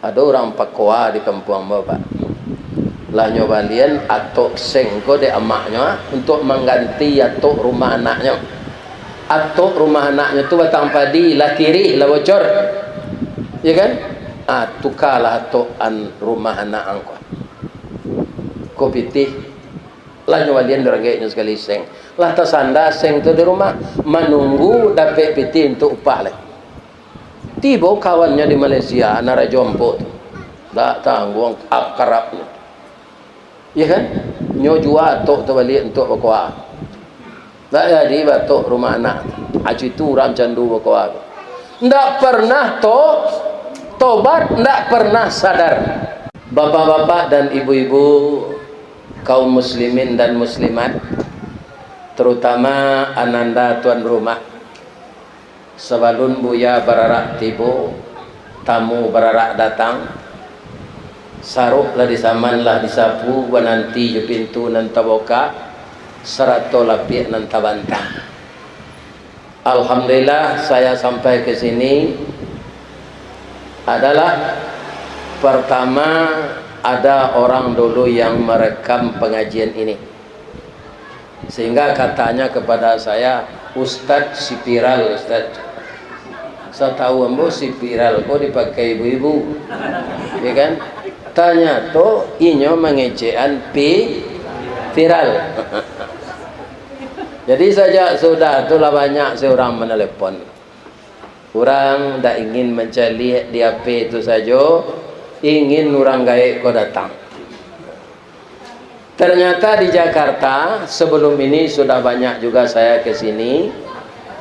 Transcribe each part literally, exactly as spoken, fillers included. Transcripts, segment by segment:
Ado urang pakoa di kampuang ambo, Pak. Lah nyo balian atok seng ko dek amaknyo, ah, untuak mangganti atok rumah anaknyo. Atok rumah anaknyo tu batang padi, lah tirih, lah bocor. Ya kan? Ah, tukalah atok an rumah anak ang ko. Ko pitih. Lah nyo balian dek urang gaeknyo sakali seng. Lah tasanda seng tu di rumah, manunggu dapek pitih untuak upah lai. Tibo kawannyo di Malaysia, nan rajo ampok tu. Dak tangguang akrabnyo. Iya kan? Nyo jua atok tu baliak untuak bakoa. Dak jadi baatok rumah anak. Acu itu urang candu bakoa tu. Ndak pernah to-, tobat, ndak pernah sadar. Bapak-bapak dan ibu-ibu, kaum muslimin dan muslimat, terutama ananda tuan rumah. Sabalun Buya bararak tibo, tamu bararak datang, saruik lah disaman, lah disapu, bananti jo pintu nan tabukak, sarato lapiak nan tabantang. Alhamdulillah, saya sampai ke sini adalah pertama ada orang dulu yang merekam pengajian ini. Sehingga katanya kepada saya, "Ustadz, si viral, Ustadz." Satahu ambo, si viral ko dipakai ibu-ibu. Ya kan? Tanyato inyo mangecekan pi-, viral. Jadi, sajak sudah tu lah banyak se urang manelepon. Urang ndak ingin mancaliak di H P tu sajo, ingin urang gaek ko datang. Ternyata di Jakarta, sebelum ini sudah banyak juga saya ke sini,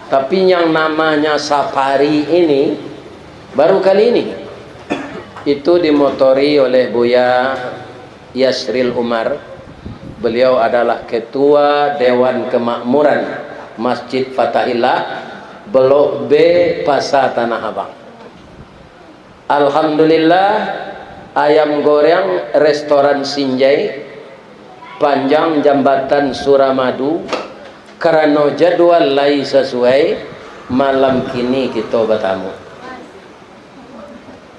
tapi yang namanya safari ini baru kali ini. Itu dimotori oleh Buya Yasril Umar. Beliau adalah Ketua Dewan Kemakmuran Masjid Fatahillah, Blok B, Pasar Tanah Abang. Alhamdulillah, ayam goreng restoran Sinjai, panjang jambatan Suramadu, karano jadwal lai sasuai, malam kini kito batamu.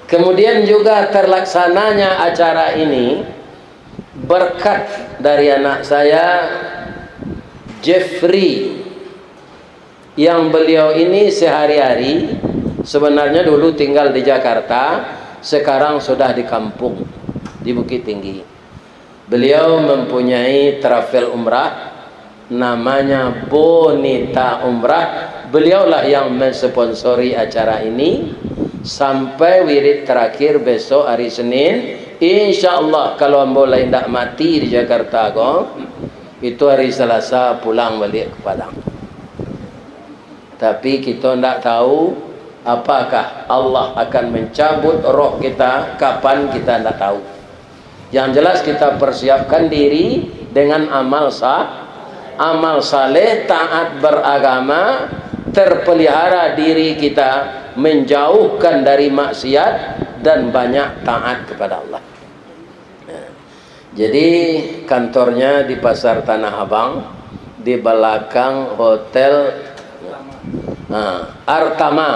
Kemudian juga terlaksananya acara ini berkat dari anak saya, Jeffrey, yang beliau ini sehari-hari, sebenarnya dulu tinggal di Jakarta, sekarang sudah di kampung, di Bukittinggi. Beliau mempunyai travel umrah, namanya Bonita Umrah. Beliaulah yang mensponsori acara ini sampai wirid terakhir besok hari Senin. Insya Allah, kalau ambo lai indak mati di Jakarta ko, itu hari Selasa pulang baliak ke Padang. Tapi kito ndak tahu apakah Allah akan mencabut roh kita, kapan, kita ndak tahu. Yang jelas, kita persiapkan diri dengan amal sa-, amal saleh, taat beragama, terpelihara diri kita menjauhkan dari maksiat dan banyak taat kepada Allah. Jadi, kantornya di Pasar Tanah Abang, di belakang hotel, nah, Artama.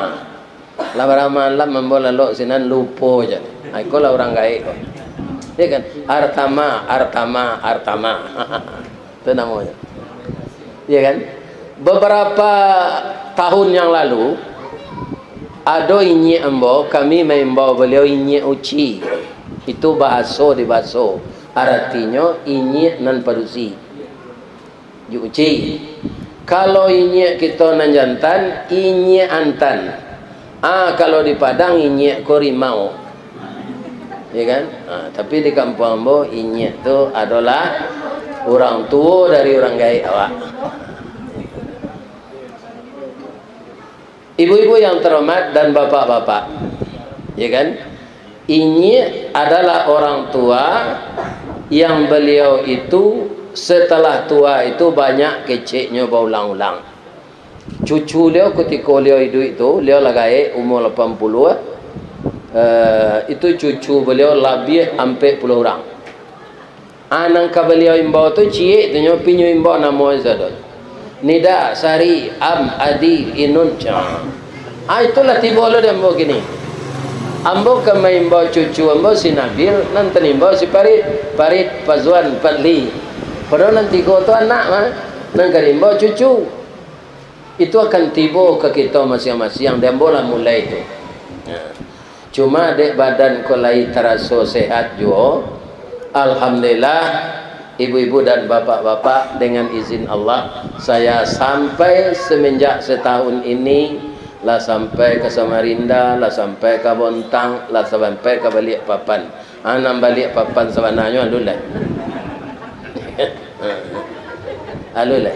Lah bara malam ambo lalok sinan, lupo ja. Ha, iko lah urang gaek ko. Ya kan? Artama, Artama, Artama. Itu namonyo. Ya kan? Beberapa tahun yang lalu, ado inyiak ambo, kami maimbau baliau inyiak uci. Itu bahaso di baso. Aratinyo inyiak nan padusi. Juk uci. Kalau inyiak kito nan jantan, inyiak antan. Ah, kalau di Padang, inyiak ko rimau. Ya kan? Ah, tapi di kampuang ambo, inyiak tu adolah urang tuo dari urang gaek awak. Ibu-ibu yang terhormat dan bapak-bapak, ya kan? Inyiak adalah orang tua yang beliau itu setelah tua itu banyak keceknyo baulang-ulang. Cucu beliau, kutiko beliau iduik tu, beliau lah gaek, umur lapan puluah, eh, itu cucu beliau labiah ampek puluah urang. Ah, nan ka baliau imbau tu ciek tu nyo, pi nyo imbau namo sadono. Nida, Sari, Am, Adi, Inun, ca. Ah, itulah tibo lo di ambo kini. Ambo ka maimbau cucu ambo si Nabil, nan tanimbau si Parit, Parit, Pazuan, Padli. Padahal nan tigo tu anak mah, nan ka diimbau cucu. Itu akan tibo ka kito masiang-masiang, di ambo lah mulai tu. Nah, cuma dek badan ko lai taraso sehat juo, alhamdulillah, ibu-ibu dan bapak-bapak, dengan izin Allah, saya sampai semenjak setahun ini, lah sampai ka Samarinda, lah sampai ka Bontang, lah sampai ka Balikpapan. Ah, nan Balikpapan sabananyo alun lai. Alun lai.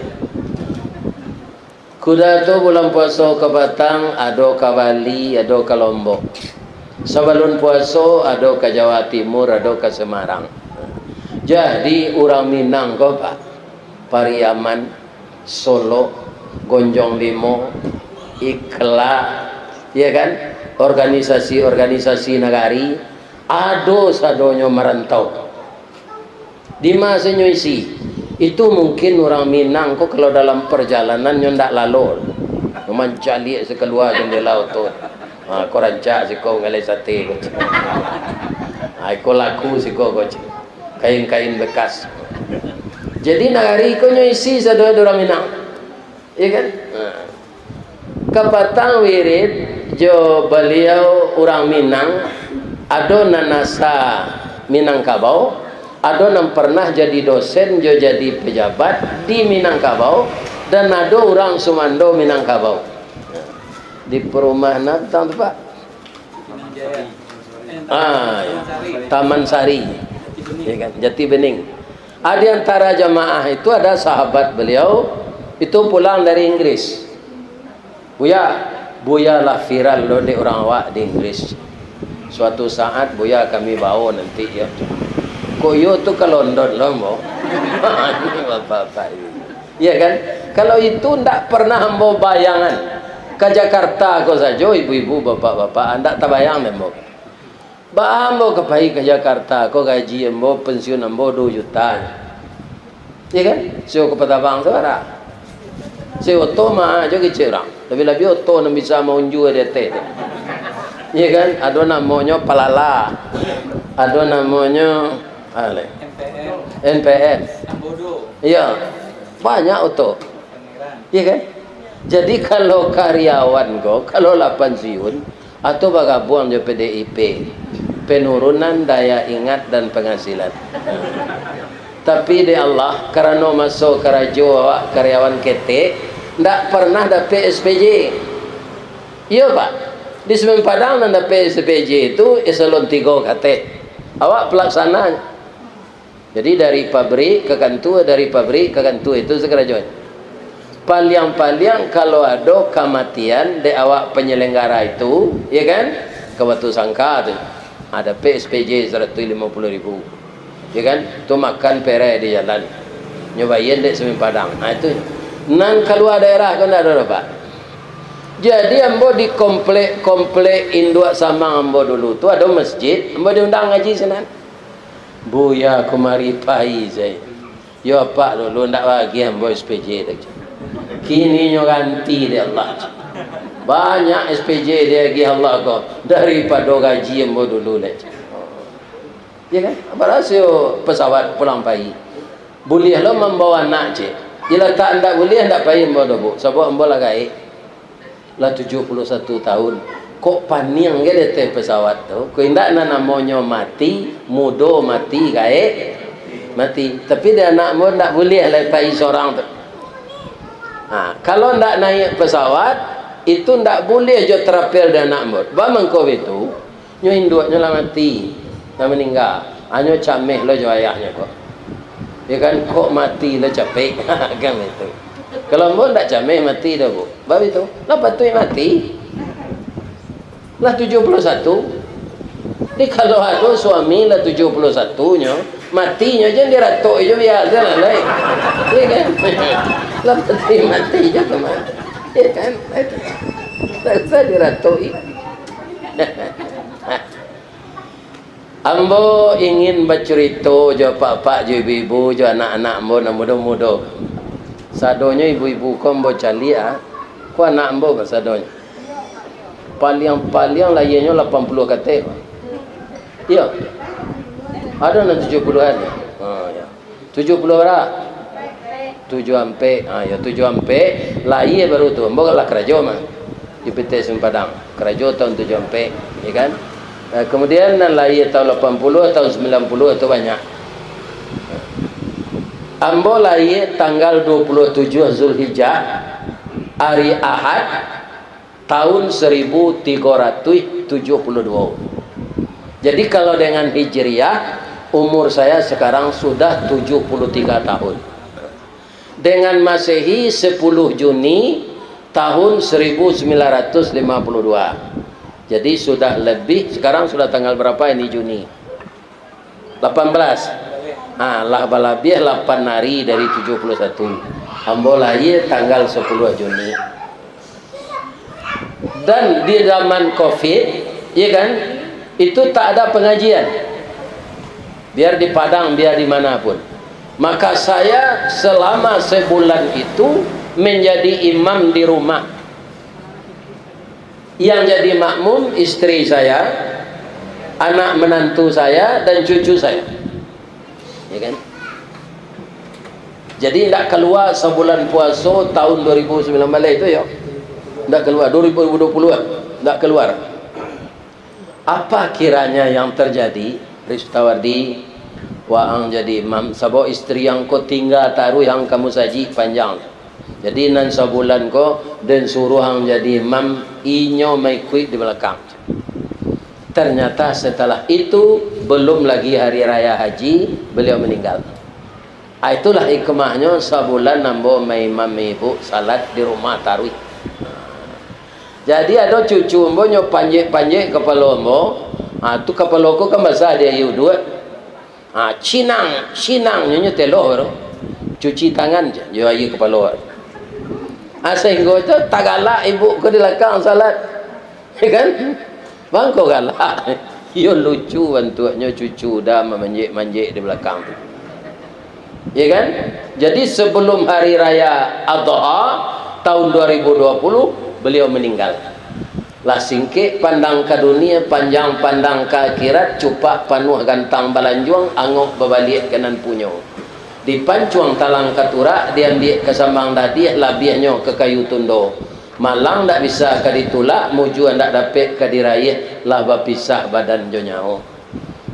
Kuda tu bulan puaso ka patang, ado ka Bali, ado ka Lombok. Sabalun puaso, ado ka Jawa Timur, ado ka Semarang. Jadi, urang Minang ko, Pak, Pariaman, Solok, Gonjong Limo, Ikla, ya kan? Organisasi-organisasi nagari, ado sadonyo marantau. Di ma se nyo isi? Itu mungkin urang Minang ko kalau dalam perjalanan nyo ndak lalo. Mancaliak se kalua jandela oto. Ha, ko rancak siko ngalai sate ko. Ha, iko laku siko ko. Kain-kain bekas. Jadi nagari ko nyo isi sadonyo urang Minang. Iya kan? Nah. Kapatang wirid jo baliau urang Minang, ado nan asa Minangkabau, ado nan pernah jadi dosen jo jadi pejabat di Minangkabau, dan ado urang sumando Minangkabau. Di perumahan apa tu, Pak? Ah, ya. Taman Sari. Ya kan? Jati Bening. Ah, di antara jamaah itu ada sahabat beliau, itu pulang dari Inggris. "Buya, Buya lah viral lo dek urang awak di Inggris. Suatu saat, Buya, kami bao nanti, ya." Kok iyo tu ka London lo, ambo. Ini bapak-bapak ini. Iya kan? Kalau itu ndak pernah ambo bayangan. Ka Jakarta ko sajo, ibu-ibu, bapak-bapak, ndak tabayang dek ambo. Baa ambo ka pai ka Jakarta ko, gaji ambo, pensiun ambo duo juta. Iya kan? Sio ka Patabang tu ada. Sio oto mah ajo kecek urang. Labiah-labiah oto nan bisa maunjua di ateh tu. Iya kan? Ado namonyo Palala. Ado namonyo, ah, le. N P F. Iya. Banyak oto. Iya kan? Jadi, kalau karyawan ko, kalau lah pansiun, atau bagabuang jo P D I P, penurunan daya ingat dan penghasilan. Tapi dek Allah, karano maso karajo awak karyawan ketek, ndak pernah dapek S P J. Iyo, Pak. Di Semen Padang nan dapek S P J itu eselon tigo kateh. Awak pelaksana. Jadi, dari pabrik ka kantua, dari pabrik ka kantua, itu sakarajo. Paliang-paliang, kalau ado kamatian dek awak panyalanggara itu, ya kan, ka Batusangka tu, ha, dapek S P J saratuih limo puluah ribu, ya kan, tu makan pereh di jalan, nyo bayia dek Semen Padang, ha, itu. Nan kalua daerah ko ndak ado dapek. Jadi, ambo di komplek-komplek induak samang ambo dulu tu ado masjid, ambo diundang ngaji sinan. "Buya, kumari pai sajo. Yo, apak dulu ndak bagi ambo S P J tu. Kini nyo ganti dek Allah. Banyak S P J diagiah Allah ko daripado gaji ambo dulu lai." Ya kan? Apalah sio pesawat pulang pai. Buliah lo mambawa anak, cek. Jelah tak ndak buliah, ndak pai ambo doh, Bu. Sabab ambo lah gaek. Lah tujuah puluah satu tahun. Kok paniang ge di ateh pesawat tu? Kok indak, nan namonyo mati, mudo mati, gaek mati. Tapi di anak ambo ndak buliah lai pai sorang tu. Ha, kalau ndak naiak pesawat, itu ndak buliah jo trapel di anak ambo. Baa mangko bitu? Nyo induaknyo lah mati, lah maningga. Anyo cameh lo jo ayahnyo ko. Ya kan, kok mati lo capek. Kan itu. Kalau ambo ndak cameh mati doh, Bu. Bab itu, lah patuik mati. Lah tujuah puluah satu. Jadi, kalau ado suami lah tujuah puluah satu nyo, matinyo jan diratok jo biasa lah, lai. Ya kan? Lah patuik mati jo tu mah. Ya kan? Itu. Tak usah diratok. Ambo ingin bacurito jo apak-apak, jo ibu-ibu, jo anak-anak ambo nan mudo-mudo. Sadonyo ibu-ibu ko ambo caliak, ah. Ko anak ambo ko sadonyo. Paliang-paliang lahianyo lapan puluah katek. Iyo. Ado nan tujuah puluahan. Ha, iyo. Tujuah puluah bara? Tujuah ampek. Ha, iyo, tujuah ampek. Lahia baru tu. Ambo lah karajo mah. Di P T S Padang. Karajo tahun tujuah ampek, iyo kan? Eh, kemudian nan lahia tahun lapan puluah, tahun sambilan puluah tu banyak. Ambo lahia tanggal dua puluah tujuah Zulhijjah, hari Ahad, tahun seribu tiga ratus tujuh puluh dua. Jadi, kalau dengan Hijriah, umur saya sekarang sudah tujuh puluh tiga tahun. Dengan Masehi, sepuluh Juni tahun seribu sembilan ratus lima puluh dua. Jadi, sudah lebih, sekarang sudah tanggal berapa ini, Juni? Lapan belas. Ha, lah balabiah lapan hari dari tujuah puluah satu. Ambo lahia tanggal sepuluah Juni. Dan di zaman covid, ya kan, itu tak ada pengajian. Biar di Padang, biar di mana pun. Maka saya selama sebulan itu menjadi imam di rumah. Yang jadi makmum istri saya, anak menantu saya, dan cucu saya. Ya kan? Jadi, ndak keluar sebulan puaso tahun dua ribu sembilan belas itu, ya. Ndak keluar, dua ribu dua puluh, ndak keluar. Apa kiranya yang terjadi, Ristawardi, waang jadi imam, sabab istri ang ko tingga taruih ang ka musajik panjang. Jadi, nan sabulan ko, den suruah ang jadi imam, inyo maikuik di balakang. Ternyata setelah itu, belum lagi hari raya haji, beliau meninggal. Ah, itulah hikmahnyo sabulan ambo maimami ibu salat di rumah taruih. Jadi, ado cucu ambo nyo panjek-panjek kapalo ambo, ah, tu kapalo ko kan basah di aia uduak. Ah, cinang, cinang nyo, nyo teloh baru. Cuci tangan je, jo aia kapalo. Ah, sahinggo tu tagalak ibu ko di lakang salat. Ya kan? Mangko galak. Iyo lucu bantuaknyo cucu uda mamanjek-manjek di balakang tu. Ya kan? Jadi sebelum hari raya Adha tahun dua ribu dua puluh, beliau meninggal. Lah singkek pandang ka dunia, panjang pandang ka akhirat, cupak panuah gantang balanjuang, angok babaliak ka nan punyo. Dipancuang talang ka turak, diambiak ka sambang dadiah, labiahnyo ka kayu tundo. Malang ndak bisa ka ditulak, mujua ndak dapek ka diraiah, lah bapisah badan jo nyawo.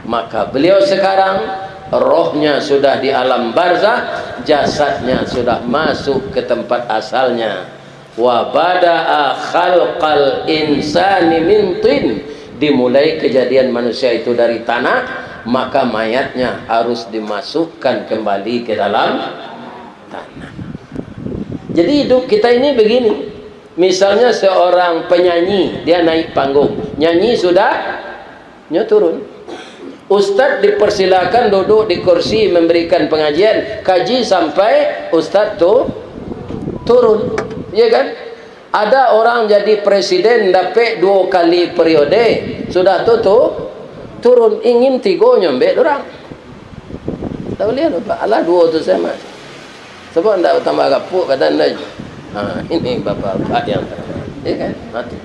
Maka beliau sekarang, rohnya sudah di alam barzah, jasadnya sudah masuk ke tempat asalnya. Wa bada'a khalqal insani min tin. Dimulai kejadian manusia itu dari tanah, maka mayatnya harus dimasukkan kembali ke dalam tanah. Jadi, hidup kita ini begini. Misalnya, seorang penyanyi, dia naik panggung, nyanyi sudah, nyo turun. Ustadz dipersilakan duduk di kursi memberikan pengajian, kaji sampai ustadz tu turun. Ya kan? Ada orang jadi presiden dapek duo kali periode, sudah tu, tu turun, ingin tigo nyo ambek urang. Tak boleh tu, Pak. Alah duo tu sajo, Mas. Sabab ndak tambah gapuak, kata anda je. Ha, ini bapak-bapak yang, ya kan? Mati.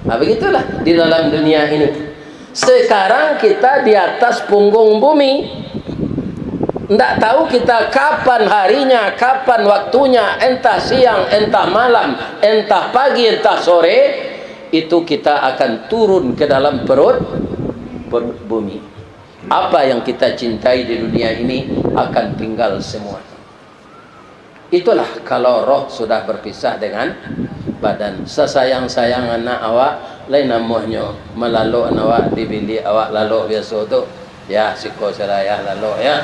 Ha, begitulah di dalam dunia ini. Sekarang kita di atas punggung bumi. Ndak tahu kita kapan harinya, kapan waktunya, entah siang, entah malam, entah pagi, entah sore, itu kita akan turun ke dalam perut, perut bumi. Apa yang kita cintai di dunia ini akan tinggal semua. Itulah kalau roh sudah berpisah dengan badan. Sasayang-sayang anak awak, lai namuahnyo malalok awak di biliak awak lalok biaso tu. Ya, siko sirayah lalok, ya.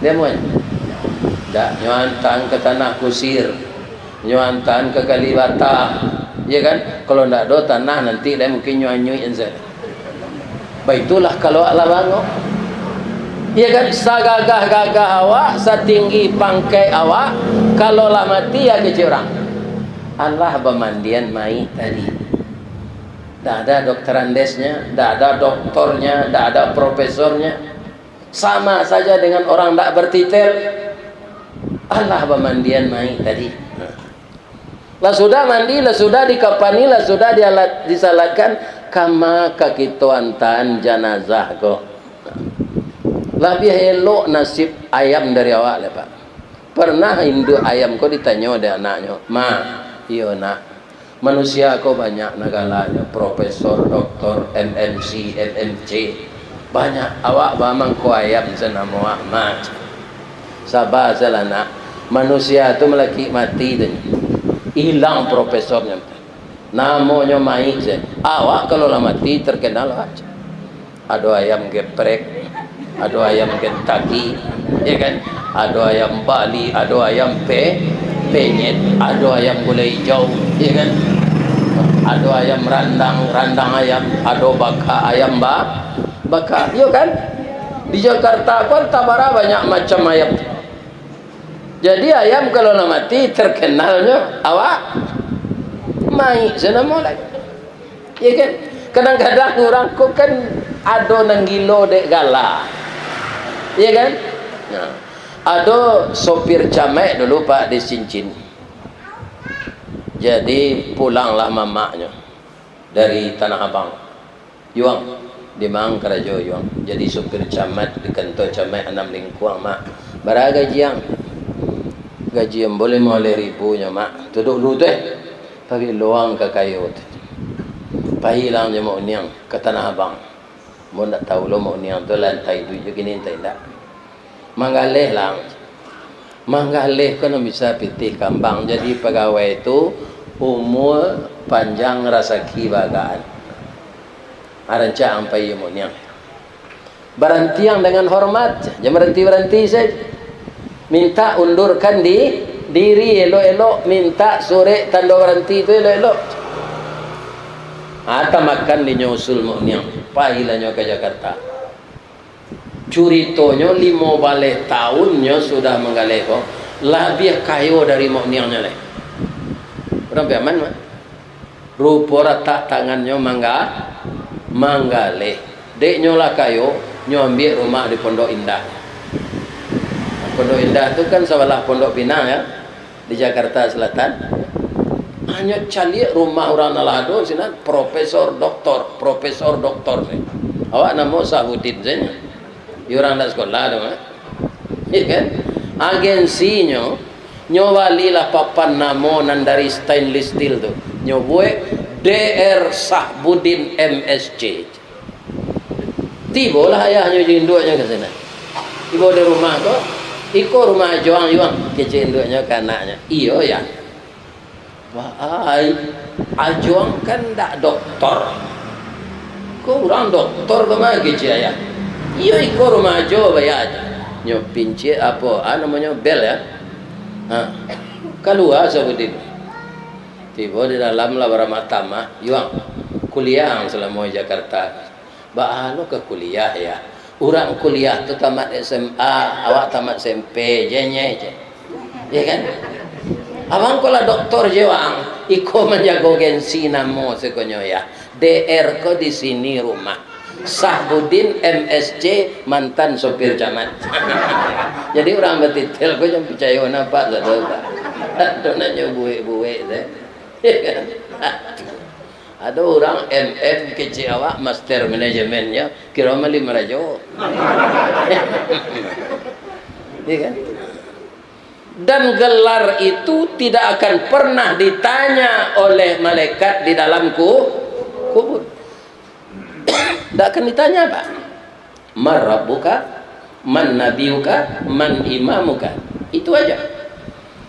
Dia muai. Dak, nyo antaan ka tanah kusir. Nyo antaan ka Kalibata. Ya kan? Kalau ndak ado tanah, nanti lai mungkin nyo anyuik sajo. Baitulah kalau awak lah bangok. Iya kan, sagagah-gagah awak, satinggi pangkek awak, kalau lah mati, ya kecek urang. Alah bamandian mayik tadi. Ndak ada doktorandesnya, ndak ada doktornya, ndak ada profesornya. Sama saja dengan orang ndak bertitel. Alah bamandian mayik tadi. Lah sudah mandi, lah sudah dikapani, lah sudah dialat, disalatkan, kama ka kito antaan janazah ko. Labiah elok nasib ayam dari awak lai, Pak. Pernah induak ayam ko ditanyo dek anaknyo, "Ma, iyo nak, manusia ko banyak nan galanyo, profesor, doktor, M M C, M M C. Banyak, awak ba mangko ayam se namo awak, Ma." "Saba salah nak, manusia tu malakik mati tu, ilang profesornyo. Namonyo maik se. Awak kalau lah mati, terkenal awak." Ado ayam geprek, ado ayam Kentucky, ya kan? Ado ayam Bali, ado ayam pe-, penyet, ado ayam gulai hijau, ya kan? Ado ayam randang, randang ayam, ado baka ayam ba-, baka, yo kan? Di Jakarta ko antah bara banyak macam ayam. Jadi ayam kalau lah mati, terkenalnyo awak maik se namo lai. Ya kan? Kadang-kadang urang ko kan ado nan gilo dek gala. Ya kan? Nah, ado sopir camaik dulu, Pak, di Sincin. Jadi pulanglah mamaknyo dari Tanah Abang. "Yuang, di ma ang karajo, Yuang?" "Jadi supir camat di kantua camat Anam Lingkuang, Mak." "Bara gaji ang?" "Gaji ambo limo baleh ribu nyo, Mak." Tu dulu tu, eh. "Pabilo ang ka kayo tu?" "Pailah ang jo Mak Uniang ka Tanah Abang." Ambo ndak tahu lo Mak Uniang tu lah antah iduik jo kini, antah indak. Manggaleh lah. Manggaleh ko nan bisa pitih kambang. Jadi pagawai tu umua panjang, rasaki baagaan. Arancak ang pai Mak Uniang. Barantiang dengan hormat, jan baranti-baranti sajo. Minta undurkan di, diri elok-elok, minta surek tando baranti tu elok-elok. Ah, tamakan dinyo usul Mak Uniang. Pailah nyo ka Jakarta. Curitonyo, limo baleh taunnyo sudah manggaleh ko, labiah kayo dari Mak Uniangnyo lai. Urang Piaman, Mak. Rupo ratak tangannyo mangga-, manggaleh. Dek nyo lah kayo, nyo ambiak rumah di Pondok Indah. Pondok Indah tu kan sabalah Pondok Pinang, ya. Di Jakarta Selatan. Hanyo caliak rumah urang nan lah ado sinan, profesor, doktor, profesor, doktor se. Awak namo Sahbudin sajo. Iyo urang ndak sekolah tu, ha? Iyo kan? Agensinyo, nyo balilah papan namo nan dari stainless steel tu. Nyo buek D R Sahbudin M S C. Tibolah ayahnyo jo induaknyo ka sinan. Tibo di rumah ko, "Iko rumah ajo ang, Yuang?" kecek induaknyo ka anaknyo. "Iyo, Yah." "Wah ai, ajo ang kan ndak doktor. Ko urang doktor ko mah," kecek ayah. "Iyo, iko rumah ajo, Bah, Yah." Nyo pinciak apo, ah, namonyo bel, ya. Ha. Kalua Sahbudin. Tibo di dalam lah baramah tamah, "Yuang, kuliah ang salamo di Jakarta." "Baa lo ka kuliah, Yah? Urang kuliah tu tamat S M A, awak tamat S M P je, nyeh, je. Ya kan? Abang ko lah doktor je, Wang. Iko manjago gengsi namo sekonyo, Yah. D R ko di sini rumah. Sahbudin M S C, mantan sopir camat." Jadi urang batitel ko jan picayo nampak sado, Pak. Ado nan nyo buek-buek tu. Ado urang M M kecek awak, master manajemennyo, kiro mali marajo. Iya kan? Dan gelar itu tidak akan pernah ditanya oleh malaikat di dalam ku-, kubur. Tidak akan ditanya, Pak. "Man rabbuka, man nabiyuka, man imamuka." Itu aja.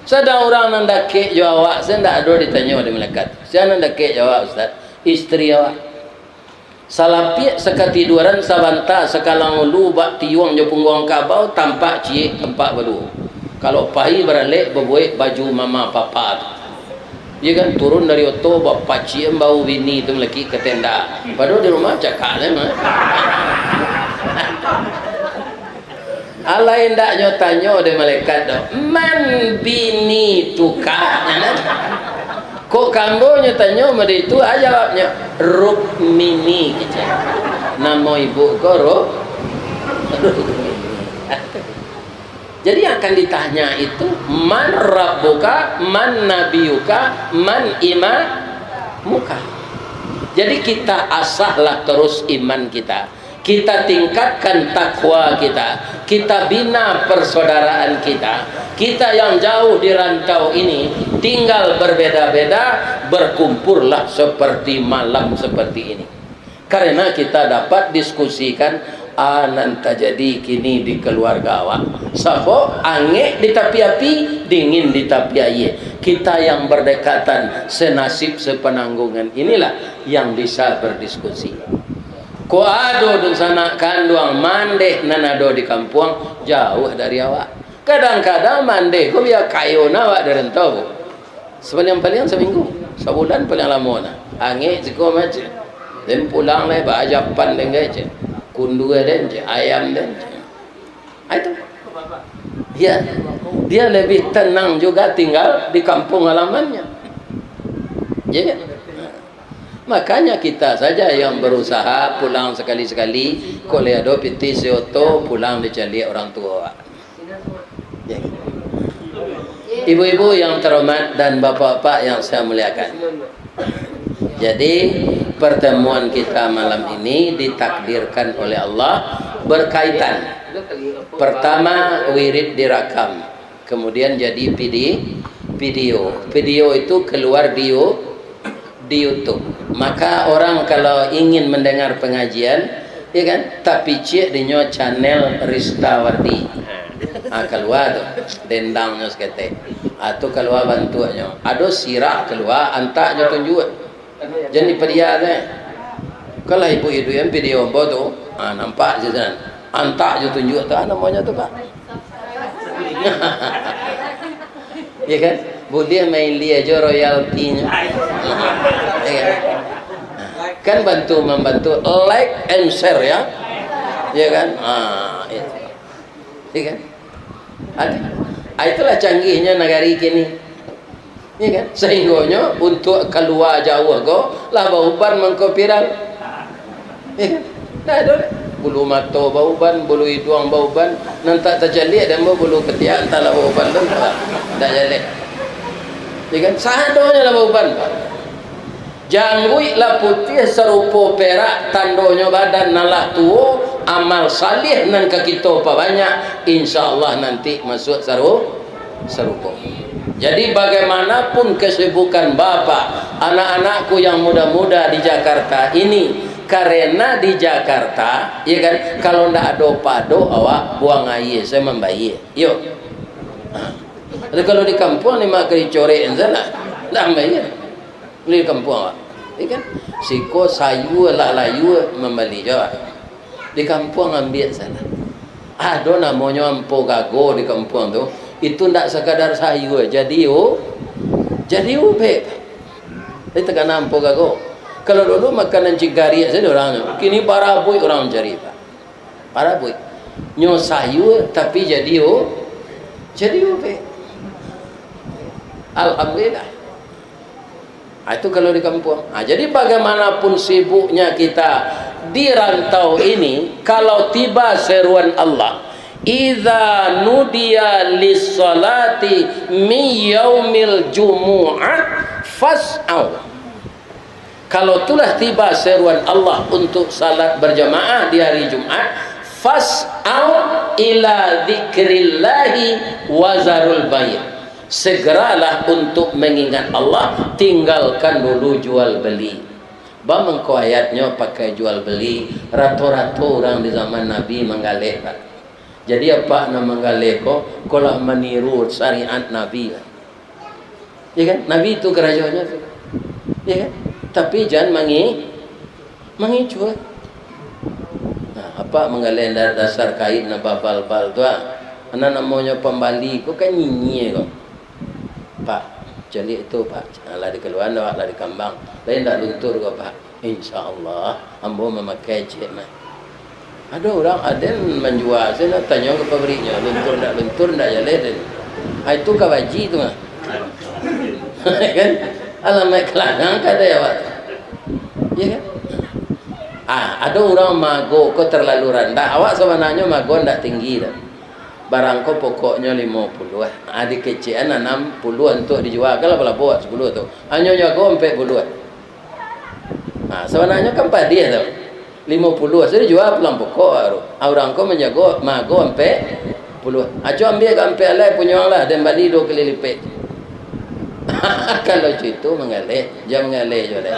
Sadang urang nan dakek jo awak, se ndak ado ditanyo dek malaikat. Sia nan dakek jo awak, Ustaz? Istri awak. Salapiak sakatiduaran sabanta, sakalang ulu bak tiuang jo pungguang kabau, tampak ciek, tampak baduo. Kalau pai baralek, babuek baju mama papa tu. Iya kan, turun dari oto, bapaciam bau bini tu malakik ka tenda. Padahal di rumah cakak se mah. Alai ndak nyo tanyo dek malaikat tu, "Man bini tuka?" Kok ka ambo nyo tanyo mode itu, ah, jawabnyo, "Rukmini," kecek. Namo ibu ko Ruk-, Rukmini. Jadi yang akan ditanya itu, "Man rabbuka, man nabiyuka, man imamuka?" Jadi kita asahlah terus iman kita. Kita tingkatkan takwa kita. Kita bina persaudaraan kita. Kita yang jauh di rantau ini, tinggal berbeda-beda, berkumpullah seperti malam seperti ini. Karena kita dapat diskusikan, ah, nan tajadi kini di keluarga awak. Sabo angek di tapi api, dingin di tapi aia. Kita yang berdekatan, senasib, sepenanggungan inilah yang bisa berdiskusi. Ko ado dunsanak kanduang mandeh nan ado di kampuang, jauah dari awak. Kadang-kadang mandeh ko bia kayo na awak di rantau ko. Sapaliang-paliang saminggu, sabulan paliang lamo na. Angek siko macam. Den pulang lai baajapan den gai cek. Kundua den cek, ayam den cek. Ah, itu. Ya, dia lebih tenang juga tinggal di kampung halamannya. Ya kan? Makanya kita saja yang berusaha pulang sekali-sekali, kok lai ado pitih sioto pulang dicaliak orang tua. Ya. Ibu-ibu yang terhormat dan bapak-bapak yang saya muliakan. Jadi, pertemuan kita malam ini ditakdirkan oleh Allah berkaitan. Pertama, wirid dirakam. Kemudian jadi pidi-, video. Video itu keluar di You-, di YouTube. Maka orang kalau ingin mendengar pengajian, ya kan, tapicik dinyo channel Rista Wardi. Ha, kalua tu, dendangnyo saketek. Ha, tu kalua bantuaknyo. Ado sirah kalua, antak jo tunjuak. Jan dipadia tu, eh. Kalau ibu-ibu yang video ambo tu, ha, nampak je kan. Antak jo tunjuak tu, ha, namonyo tu, Pak. Ya kan? Buliah main lia jo royaltinyo. Ya kan? Kan bantu-mambantu, like and share ya. Ya kan? Ah, itu. Ya kan? Ada. Ah, itulah canggihnya nagari kini. Ya kan? Sahinggonyo untuak kalua jauah ko lah bauban mangko viral. Ya kan? Ndak ado doh. Bulu mato bauban, bulu iduang bauban, nan tak tacaliak dek ambo bulu katiak, antah lah bauban tu, ndak, ndak jaleh. Ya kan? Sadonyo lah bauban. Jangguik lah putiah sarupo perak, tandonyo badan nan lah tuo, amal salih nan ka kito pabanyak, insya Allah nanti masuak saru-, sarugo. Jadi, bagaimanapun kesibukan bapak, anak-anakku yang muda-muda di Jakarta ini, karena di Jakarta, ya kan, kalau ndak ado pado, awak buang aia sajo mambayia. Yo. Ha. Tapi kalau di kampuang ni, mak kali corek sajo lah. Ndak mambayia. Di kampuang awak. Ya kan? Siko sayua lah layua mambali jo. Di kampuang ambiak sajo. Ado namonyo ampo gago di kampuang tu. Itu ndak sakadar sayua, jadi u-, jadi ubek. Jadi takana ampo gago. Kalau dulu makanan cigariak sajo urang tu. Kini barabuik urang mancari, Pak. Barabuik. Nyo sayua tapi jadi u-, jadi ubek. Alhamdulillah. Ah, itu kalau di kampuang. Ah, jadi bagaimanapun sibuknya kita di rantau ini, kalau tiba seruan Allah, "Idza nudiya lis-salati min yaumil jumu'ah fas'au." Kalau tulah tiba seruan Allah untuk salat berjamaah di hari Jumat, "Fas'au ila dzikrillahi wa zarul bai'." Segeralah untuk mengingat Allah, tinggalkan dulu jual beli. Ba mangko ayatnyo pakai jual beli, rato-rato urang di zaman Nabi manggaleh, Pak. Jadi, apak nan manggaleh ko, ko lah maniru syariat Nabi, Pak. Ya kan? Nabi tu karajonyo tu. Ya kan? Tapi jan mangi-, mangicuah. Nah, apak manggaleh da-, dasar kain nan babal-bal tu, ah. Nan namonyo pambali ko kan nyinyia ko. "Pak, caliak itu, Pak. Lah dikaluaan awak, lah dikambang. Lai ndak luntur ko, Pak?" "Insya Allah, ambo mamakai cek mah." Ado urang, aden manjua, sajo tanyo ka pabriknyo, luntur ndak luntur, ndak jaleh den. Ah, itu ka baji tu mah. Kan? Alamaik kalangang ka dek awak tu. Ya kan? Ah, ado urang mago ko terlalu randah. Awak sabananyo mago ndak tinggi tu. Barang ko pokoknyo limo puluah. Ah, dikecekan anam puluah untuak dijua, kan lah balabo sapuluah tu. Hanyo jago ampek puluah. Ah, sabananyo kan padiah tu. Limo puluah, sudah dijua pulang pokok baru. Ah, urang ko manjago, maago ampek puluah. Aco ambiak ka ampek alai punyo ang lah, den bali duo kali lipek. Kalau cito manggaleh, jan manggaleh juo deh.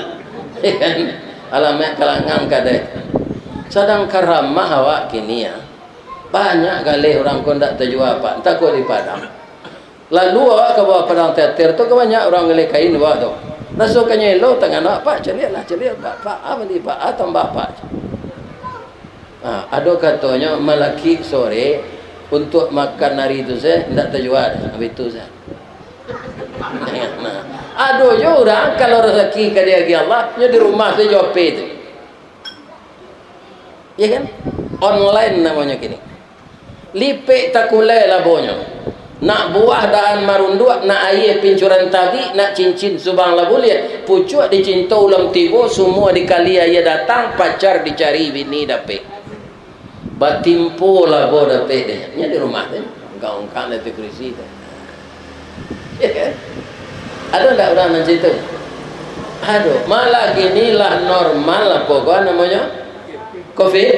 Alamaik kalangan ka deh. Sadang karamah awak kini, ah. Banyak galeh urang ko ndak tajua, Pak. Antah ko di Padang. Lalu awak ka bawah Padang Teater tu, ka banyak urang galeh kain bawah tu. Raso ka nyo elo tangan awak, "Pak, caliak lah, caliak, Pak. Pak, ah, bali, Pak. Ah, tambah, Pak." Ah, ado katonyo malakik sore untuak makan ari tu se, ndak tajua deh, abih tu se. Nah, ado jo urang kalau rasaki ka diagiah Allah, nyo di rumah se jo H P tu. Ya kan? Online namonyo kini. Lipek takulai labonyo. Nak buah dahan marunduak, nak aia pincuran tabik, nak cincin subang lah buliah. Pucuak dicinto ulam tibo, sumua dikali aia datang, pacar dicari bini dapek. Batimpo labo dapek deh. Nyo di rumah tu. Ungkang-ungkang di ateh kurisi tu. Ya kan? Ado ndak urang nan cito? Ado. Malah kini lah normal apo ko namonyo? Covid.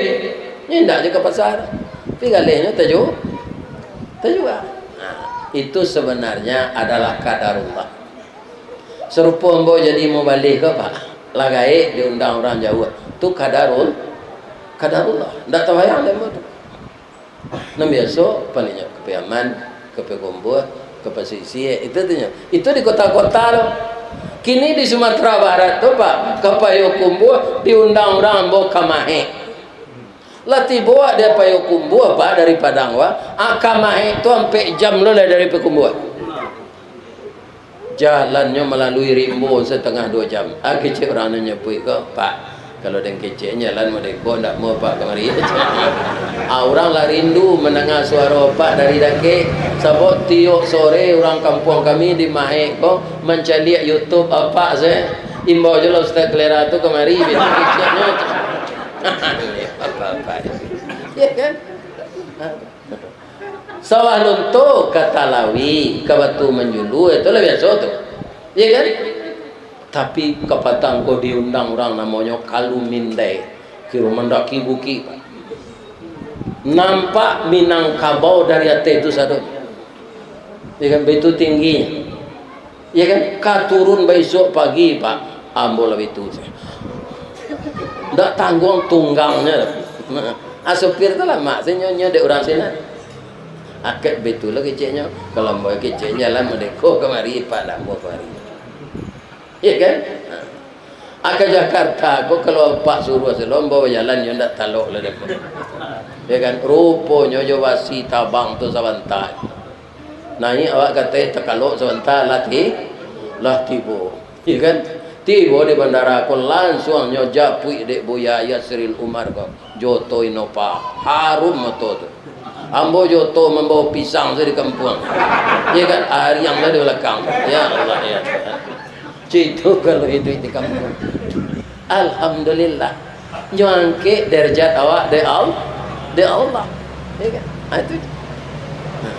Nyo indak jo ka pasar. Tapi galehnyo taju-, tajua. Nah, itu sebenarnya adalah qadarullah. Sarupo ambo jadi mubalih ko, Pak. Lah gaek diundang urang jauah. Tu qadarul-, qadarullah. Ndak tabayang dek ambo tu. Nan biaso, palingnya ka Piaman, ka Payakumbuah, ka Pasisia, itu tu nyo. Itu di kota-kota tu. Kini di Sumatera Barat tu, Pak, ka Payakumbuah diundang urang ambo ka Mahek. Lah tibo di Payakumbuah, Pak, dari Padang, Pak. Ah, ka Mahek tu ampek jam lo lah dari Payakumbuah. Jalannyo malalui rimbo satangah duo jam. Ah, kecek urang nan nyapuik ko, "Pak, kalau den kecek jalan modeko, ndak amuah, Pak, kamari." Ah, urang lah rindu mandanga suaro Apak dari dakek. Sabab tiok sore urang kampuang kami di Mahek ko mancaliak YouTube Apak se. Imbau jo lah Ustaz Kalera tu kamari, biaso keceknyo. Apak-apak. Ya kan? Sawah Lunto ka Talawi, ka Batu Manjulu, itu lah biaso tu. Iya kan? Tapi kapatang ko diundang urang namonyo Kalu Mindai, kiro mandaki bukik. Nampak Minangkabau dari ateh tu sadonyo. Iya kan? Baitu tinggi. Iya kan? Ka turun baisuak pagi, Pak. Ambo lah baitu. Ndak tangguang tunggangnyo tu. Ah, supir tu lamak, se nyo, nyo dek urang sinan. Akak baitu lah keceknyo. Kalau ambo kecek jalan modeko kamari, Pak, ndak amuah kamari. Iya kan? Ah. Ah, ka Jakarta ko, kalau Apak suruah se lo, ambo bajalan, nyo ndak talok lah dek ko. Iya kan? Ruponyo jo basi tabang tu sabanta. Naiak awak ka ateh, takalok sabanta, lah ti-, lah tibo. Iya kan? Tibo di bandara ko, lansuang nyo japuik dek Buya Yasril Umar ko, jo oto Innova. Harum oto tu. Ambo jo oto mambawa pisang se di kampuang. Iya kan? Ariang lah di balakang. Ya Allah, ya Tuhan. Cito kalau iduik di kampuang. Alhamdulillah. Nyo angkek derajat awak dek Al-, dek Allah. Ya kan? Ha, itu. Nah.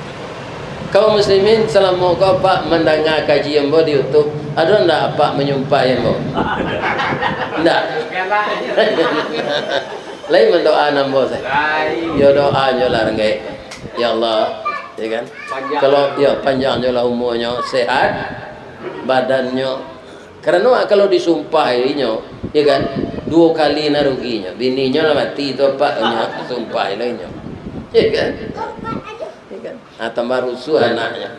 Kaum muslimin, salamo ko Apak mandanga kaji ambo di YouTube, ado ndak Apak manyumpahi ambo? Ndak. Lai mandoa ambo se. Yo doa nyo lah, ranggaik. Ya Allah, ya kan? Panjang. Kalau, ya, panjang nyo lah umurnyo, sehat badannyo. Karano kalau disumpahi inyo, ya kan, duo kali nah ruginyo. Bininyo lah mati tu, Apak, nyo sumpahi lah inyo. Ya kan? Ya kan? Ah, tambah rusuah anaknyo.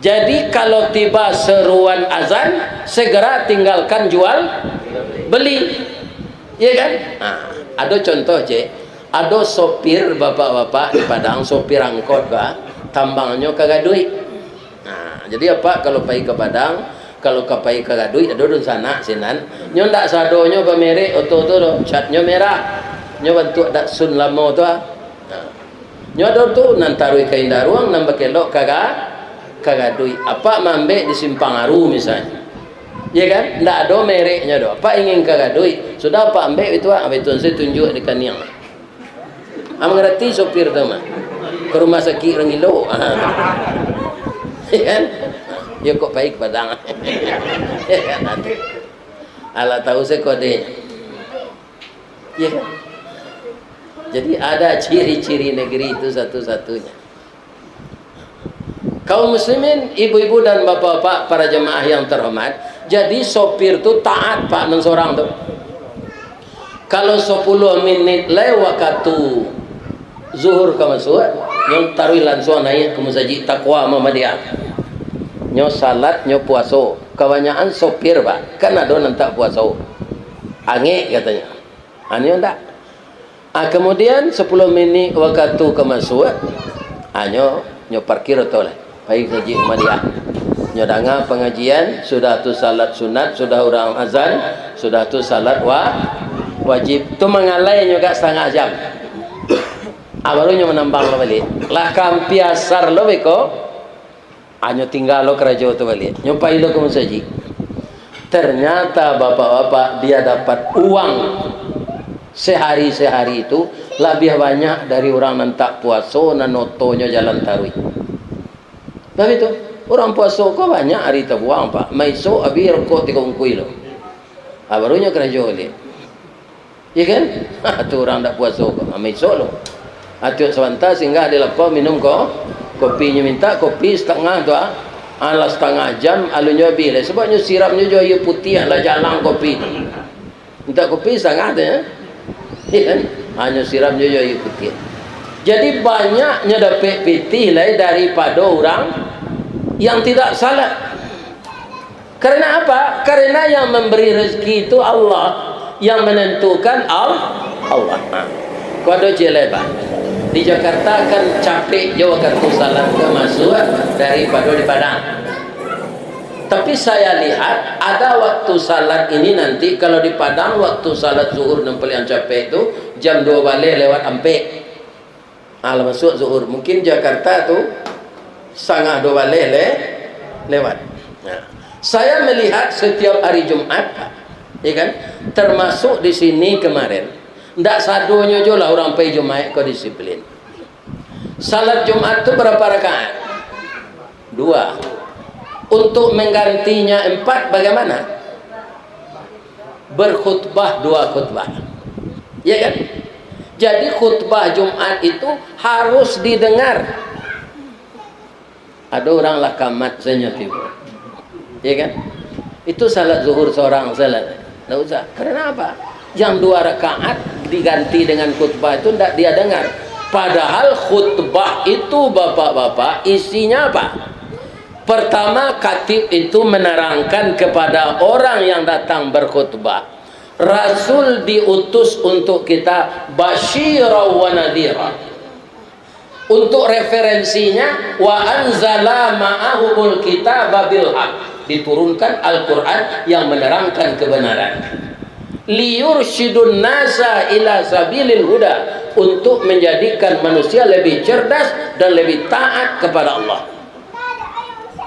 Jadi, kalau tiba seruan azan, segera tinggalkan jual beli. Ya kan? Ah, ado contoh, cek. Ado sopir bapak-bapak di Padang, sopir angkot, bah, tambangnyo ka Gaduik. Nah, jadi Apak kalau pai ka Padang, kalau ka pai ka Gaduik, ado dunsanak sinan. Nyo ndak sadonyo bamerek oto tu doh, catnyo merah. Nyo bantuak Datsun lamo tu ah. Nah. Nyo ado tu nan taruih ka Indaruang, nan bakelok ka Ga-, ka Gaduik. Apak maambek di Simpang Aru misalnyo. Iya kan? Ndak ado mereknyo doh. Apak ingin ka Gaduik, sudah Apak ambek itu ah, itu se tunjuak di kaniang. Ah, mangarati sopir tu mah. Ka rumah sakik urang gilo. Ya kan? Ya kok pai ka Padang. Ya kan? Alah tahu se kode. Ya kan? Jadi ada ciri-ciri negeri itu satu-satunya. Kaum muslimin, ibu-ibu dan bapak-bapak, para jamaah yang terhormat, jadi sopir tu taat, Pak, nan sorang tu. Kalau sapuluah minit lai wakatu zuhur ka masuak, nyo taruih lansuang naiak ka musajik, takwa Muhammadiyah. Nyo salat, nyo puaso. Kabanyakan sopir, Pak, kan ado nan tak puaso. Angek katonyo. Anyo ndak. Ah, kamudian, sapuluah minit wakatu ka masuak, ah, nyo, nyo parkir oto lah. Pai ka Masjid Muhammadiyah. Nyo danga pangajian, sudah tu salat sunat, sudah urang azan, sudah tu salat wa-, wajib. Tu mangalai nyo agak satangah jam. Ah, baru nyo manambang lo baliak. Lah ka ampia asar lo beko, Anyo tingga lo karajo tu baliak. Nyo pai lo ka musajik. Ternyata bapak-bapak, dia dapat uang sehari-sehari tu labiah banyak dari urang nan tak puaso, nan otonyo jalan taruih. Tapi tu, urang puaso ko banyak ari tabuang, Pak. Maisok abih rokok tigo bungkuih lo. Ah, baru nyo karajo baliak. Iya kan? Ha, tu urang ndak puaso ko. Ha, maisok lo. Ha, tiok sabanta singgah di lapau minum ko-, kopi. Nyo mintak kopi satangah tu, ha. Ha, lah satangah jam, alun nyo abih lai. Sabab nyo siramnyo jo aia putiah, lah jalang kopi. Mintak kopi satangah tu, ya. Iya kan? Ha, nyo siramnyo jo aia putiah. Jadi, banyak nyo dapek pitih lai daripado urang yang tidak salat. Karena apa? Karena yang memberi rezeki itu Allah, yang menentukan Al-, Allah. Ha. Ko ado ciek lai, Pak. Di Jakarta kan capek jo wakatu salat ka masuak daripado di Padang. Tapi saya lihat, ada waktu salat ini nanti, kalau di Padang, waktu salat zuhur nan paliang capek tu, jam duo baleh lewat ampek. Ah, lah masuak zuhur. Mungkin Jakarta tu satangah duo baleh le-, lewat. Nah, saya melihat setiap hari Jumat, Pak, ya kan? Termasuk di sini kemarin, ndak sadonyo jo lah urang pai Jumaik ko disiplin. Salat Jumat tu berapa rakaat? Dua. Untuk menggantinya empat, bagaimana? Berkhutbah dua khutbah. Ya kan? Jadi, khutbah Jumat itu harus didengar. Ado urang lah kamat sajo tibo. Ya kan? Itu salat zuhur sorang salat. Ndak usah. Karena apa? Yang dua rakaat diganti dengan khutbah itu ndak dia dengar. Padahal khutbah itu, bapak-bapak, isinya apa? Pertama, khatib itu menerangkan kepada orang yang datang berkhutbah, Rasul diutus untuk kita basyiran wa nadhira. Untuk referensinya, wa anzala ma'ahumul kitaba bil haq, diturunkan Al-Quran yang menerangkan kebenaran. Liyursyidun nasa ila sabilil huda, untuk menjadikan manusia lebih cerdas dan lebih taat kepada Allah.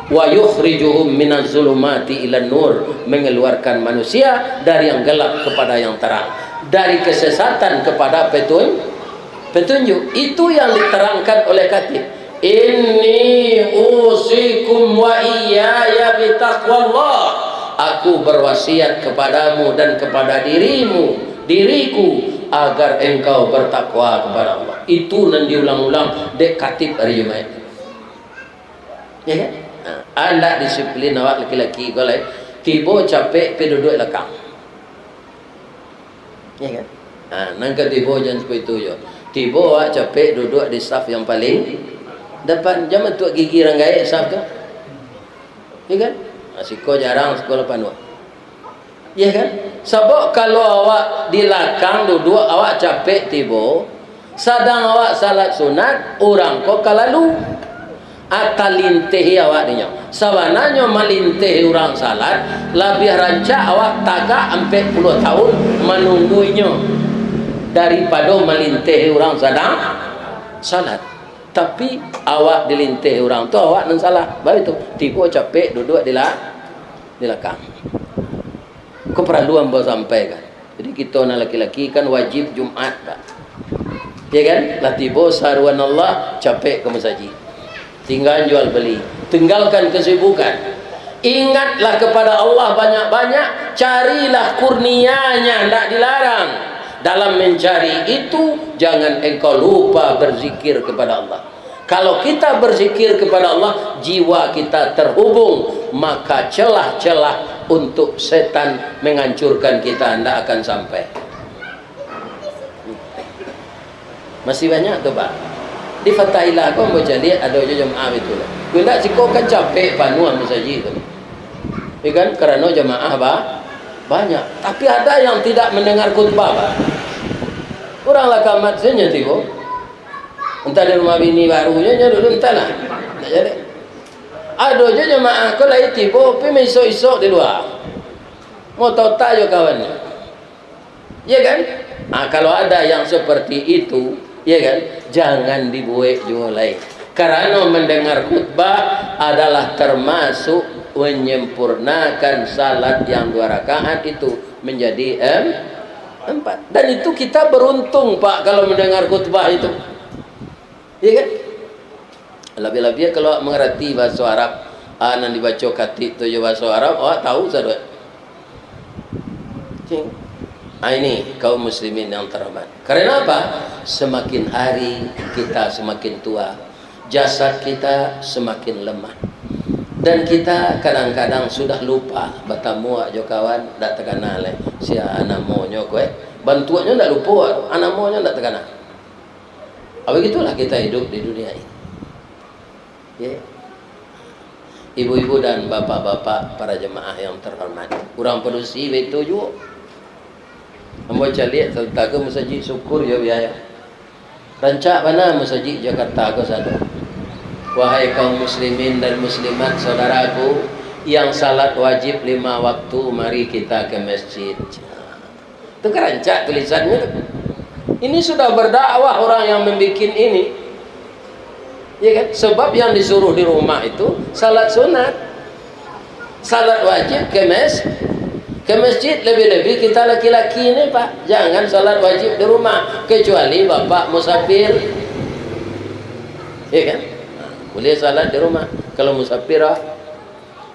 Wa yukhrijuhum minaz zulumati ilan nur, mengeluarkan manusia dari yang gelap kepada yang terang, dari kesesatan kepada petun-, petunjuk. Itu yang diterangkan oleh khatib. Inni usikum wa iyaya bitaqwallah. Aku berwasiat kepadamu dan kepada dirimu, diriku, agar engkau bertakwa kepada Allah. Itu nan diulang-ulang dek khatib hari Jumaik. Ya kan? Ha, andak disiplin awak laki-laki ko lai. Tibo capek, pai duduak lakang. Ya kan? Ha, nan ka tibo jan seperti itu jo. Tibo awak capek duduak di saf yang paling depan. Jan matuak gigi urang gaek saf tu. Ya kan? Ha, siko jarang, siko lah panuah. Ya kan? Sabab kalau awak di lakang duduak, awak capek tibo, sadang awak salat sunat, urang ko ka lalu. Ah, talintehi awak dinyo. Sabananyo malintehi urang salat, labiah rancak awak tagak ampek puluah tahun manunggu inyo, daripado malintehi urang sadang salat. Tapi, awak dilintehi urang tu, awak nan salah. Baitu, tibo capek duduak di la-, di lakang. Ko paralu ambo sampaikan. Jadi, kito nan laki-laki kan wajib Jumat, Pak. Ya kan? Lah tibo saruan Allah, capek ka masajik. Tinggal jual beli. Tinggalkan kesibukan. Ingatlah kepada Allah banyak-banyak, carilah kurnia-Nya, ndak dilarang. Dalam mencari itu, jangan engkau lupa berzikir kepada Allah. Kalau kita berzikir kepada Allah, jiwa kita terhubung, maka celah-celah untuk setan menghancurkan kita ndak akan sampai. Masih banyak tu, Pak. Di Fatailah ko ambo caliak ado jo jamaah itu lah. Kok indak siko kan capek panuah masajik tu. Ya kan? Karano jamaah ba-, banyak. Tapi ada yang tidak mendengar khutbah, Pak. Urang lah kamat sajo tibo. Entah di rumah bini barunyo, nyo dulu entahlah. Ndak jadi. Ado jo jamaah ko lai tibo, pi maisok-isok di lua. Motota jo kawannyo. Ya kan? Ah, kalau ada yang seperti itu, ya kan? Jangan dibuek juo lai. Karano mendengar khutbah adalah termasuk menyempurnakan salat yang dua rakaat itu menjadi em-, empat. Dan itu kita beruntung, Pak, kalau mendengar khutbah itu. Ya kan? Labiah-labiah kalau awak mangarati bahaso Arab, ah, nan dibaco katik tu jo bahaso Arab, awak tahu sadoe. Cing. Ah, ini kaum muslimin yang terhormat. Karena apa? Semakin hari kita semakin tua, jasad kita semakin lemah. Dan kita kadang-kadang sudah lupa batamu jo kawan, dak takana lai sia namonyo ko, eh. Bantuaknyo dak lupo, namonyo dak takana. Ah, begitulah kita hidup di dunia ini. Ya. Ibu-ibu dan bapak-bapak, para jemaah yang terhormat, urang padusi baitu juo. Ambo caliak sabatang ko masajik, syukur jo biaya. Rancak bana masajik Jakarta ko sado. Wahai kaum muslimin dan muslimat, saudaraku, yang salat wajib lima waktu, mari kita ke masjid. Itu kan rancak tulisannyo tu. Ini sudah berdakwah orang yang membikin ini. Ya kan? Sebab yang disuruh di rumah itu salat sunat. Salat wajib ke mes-, ke masjid. Lebih-lebih kita laki-laki ni, Pak. Jangan salat wajib di rumah. Kecuali bapak musafir. Ya kan? Nah, boleh salat di rumah. Kalau musafir, ah.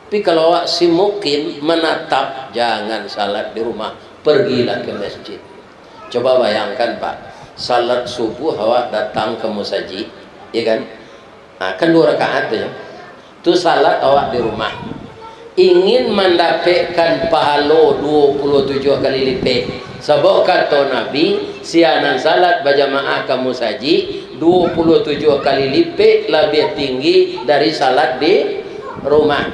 Tapi kalau awak si mukim menatap, jangan salat di rumah. Pergilah ke masjid. Coba bayangkan, Pak, salat subuh awak datang ke musajik, ya kan? Nah, kan dua rakaat tu, ya. Tu salat awak di rumah. Ingin mandapekkan pahalo dua puluh tujuh kali lipek. Sabab kato Nabi, sia nan salat bajamaah ka musajik, dua puluh tujuh kali lipek labiah tinggi dari salat di rumah.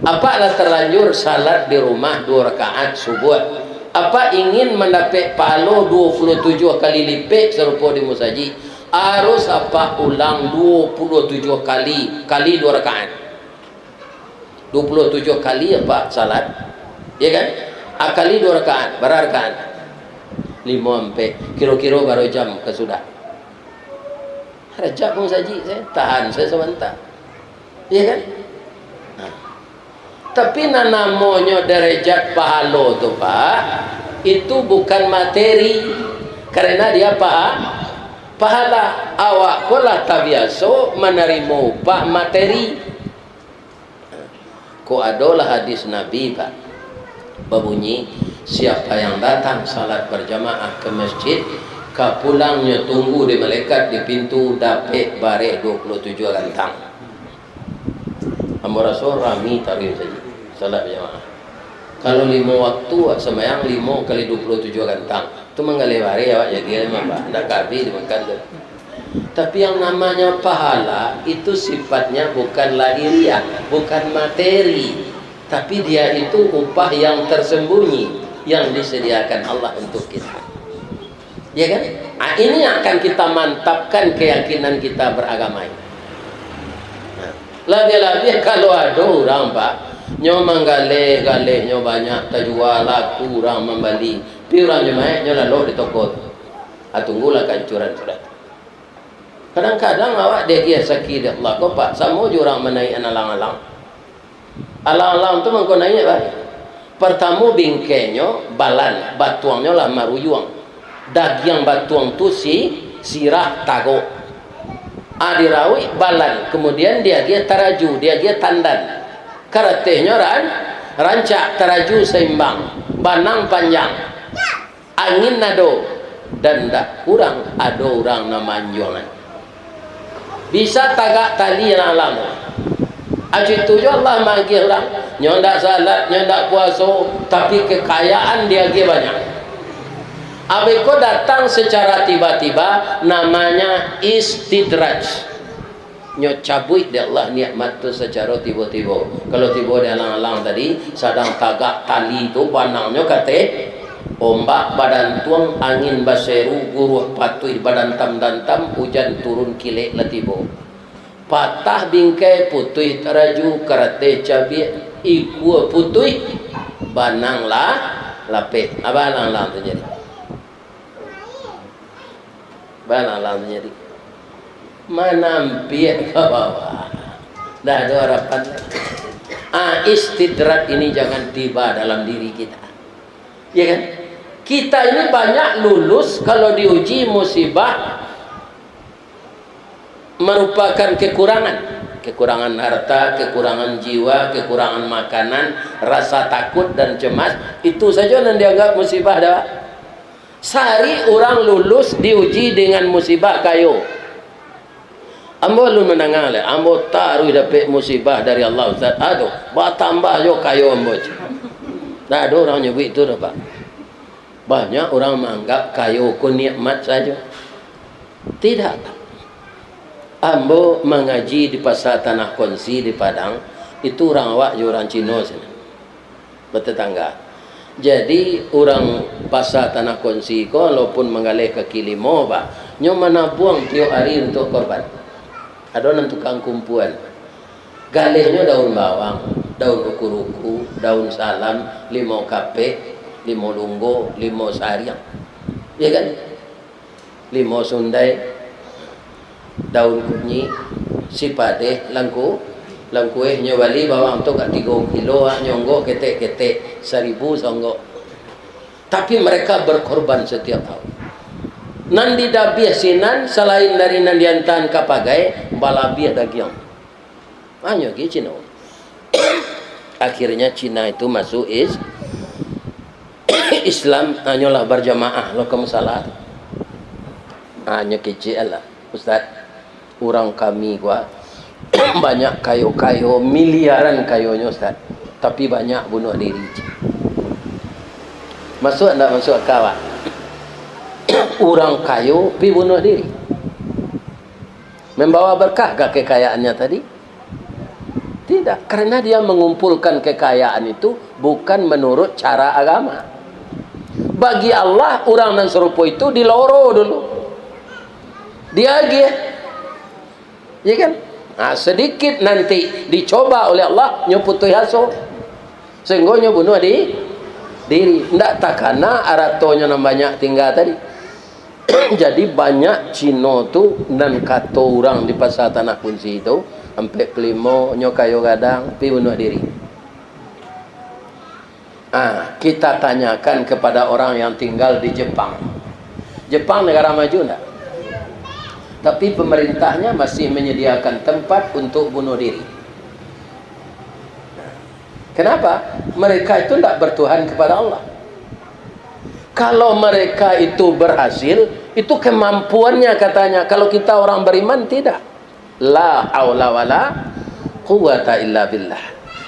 Apak lah terlanjur salat di rumah dua rakaat subuh. Apak ingin mandapek pahalo dua puluh tujuh kali lipek sarupo di musajik, harus apak ulang dua puluh tujuh kali, kali dua rakaat. Dua puluh tujuh kali apak salat. Ya kan? Ah, kali dua rakaat, bara rakaat? Limo ampek. Kiro-kiro bara jam ka sudah? Rajak pun saji, saya tahan saya sabanta. Iya kan? Nah. Tapi nan namonyo darajat pahalo tu, Pak, itu bukan materi. Karena dia paha-, pahala. Awak ko lah tabiaso manarimo upah materi. Ko adolah hadis Nabi, Pak, babunyi, siapa yang datang salat berjamaah ke masjid, ka pulangnyo tunggu di malaikat di pintu, dapek bareh dua puluh tujuh gantang. Ambo raso rami taruih saji salat bajamaah. Kalau limo waktu, sumbayang limo kali dua puluh tujuh gantang, tu manggaleh bareh awak jadi, memang, Pak. Ndak ka abih dimakan tu. Tapi yang namanya pahala itu sifatnya bukan lahiriah, bukan materi, tapi dia itu upah yang tersembunyi yang disediakan Allah untuk kita. Ya kan? Ah, ini yang akan kita mantapkan keyakinan kita beragama ini. Nah, labiah-labiah kalau ado urang, Pak, nyo manggaleh-galeh, nyo banyak tajua, laku urang mambali, pi urang Jumaik nyo lalok di toko tu. Ah, tunggulah kahancuran sudah tu. Kadang-kadang awak diagiah saki dek Allah ko, Pak, samo jo urang manaiak alang-alang. Alang-alang tu mangko naiak, Pak. Partamo bingkainyo balan, batuangnyo lah maruyuang. Dagiang batuang tu si-, Sirah tagok. Ah, dirauik balan, kemudian diagiah taraju, diagiah tandan. Karatehnyo ran-, rancak, taraju saimbang, banang panjang. Angin ado, dan ndak kurang ado urang nan maanjuangan. Bisa tagak tali alang-alang. Ajo itu jo Allah maagiah urang. Nyo ndak salat, nyo ndak puaso, tapi kekayaan diagiah banyak. Abih ko datang secara tiba-tiba, namanya istidraj. Nyo cabuik dek Allah nikmat tu sacaro tibo-tibo. Kalau tibo di alang-alang tadi, sadang tagak tali tu, banangnyo kateh, ombak badantuang, angin baseru, guruah patuih badantam-dantam, ujan turun kilek lah tibo. Patah bingkai, putuih taraju, karateh cabiak, ikua putuih, banang lah lapeh. Apo alang-alang tu jadi? Apo alang-alang tu jadi? Manampiak ka bawah. Dah ado harapan lai. Ah, istidraj ini jangan tiba dalam diri kita. Ya kan? Kita ini banyak lulus kalau diuji musibah merupakan kekurangan. Kekurangan harta, kekurangan jiwa, kekurangan makanan, rasa takut dan cemas, itu sajo nan dianggap musibah dah. Sari urang lulus diuji dengan musibah kayo. Ambo alun mandanga lai, ambo taruih dapek musibah dari Allah, Ustaz. Aduh, batambah jo kayo ambo, ceh. Ndak ado urang nyabuik tu doh, Pak. Banyak urang maanggap kayo ko nikmat sajo. Tidak, Pak. Ambo mangaji di Pasar Tanah Kongsi di Padang, itu urang awak jo urang Cino sinan. Batatangga. Jadi, urang Pasar Tanah Kongsi ko, walaupun manggaleh kaki limo, Pak, nyo manabuang tiok ari untuak korban. Ado nan tukang kumpuan. Galehnyo daun bawang, daun ruku-ruku, daun salam, limau kapek, limau lunggo, limau sariang. Ya kan? Limau sundai, daun kunyik, sipadeh, langku-, langkueh, nyo bali bawang tu ka tigo kilo, nyo onggok ketek-ketek, saribu saonggok. Tapi mereka berkorban setiap tahun. Nan didabiah sinan, salain dari nan diantaan ka pagai, balabiah dagiang. Hanyo gi Cina. Akhirnya Cina itu masuk is-, Islam, hanyolah berjamaah lo ka musala tu. Hanyo kecek lah, Ustaz. Urang kami gua banyak kayo-kayo, miliaran kayonyo, Ustaz. Tapi banyak bunuh diri. Masuk ndak masuk akal, Pak? Urang kayo pi bunuh diri. Membawa berkah kah kekayaannya tadi? Tidak, karena dia mengumpulkan kekayaan itu bukan menurut cara agama. Bagi Allah, urang nan sarupo itu diloro dulu. Diagiah. Ya kan? Nah, sedikit nanti dicoba oleh Allah, nyo putuih aso. Sehinggo nyo bunuh di-, diri. Ndak takana aratonyo nan banyak tingga tadi. Jadi, banyak Cino tu, nan kato urang di Pasar Tanah Kongsi tu, ampek puluah limo, nyo kayo gadang, pi bunuh diri. Ah, kita tanyakan kepada orang yang tinggal di Jepang. Jepang negara maju ndak? Tapi pemerintahnya masih menyediakan tempat untuk bunuh diri. Kenapa? Mereka itu ndak bertuhan kepada Allah. Kalau mereka itu berhasil, itu kemampuannya katanya. Kalau kita orang beriman, tidak. La haula wala quwwata illa billah.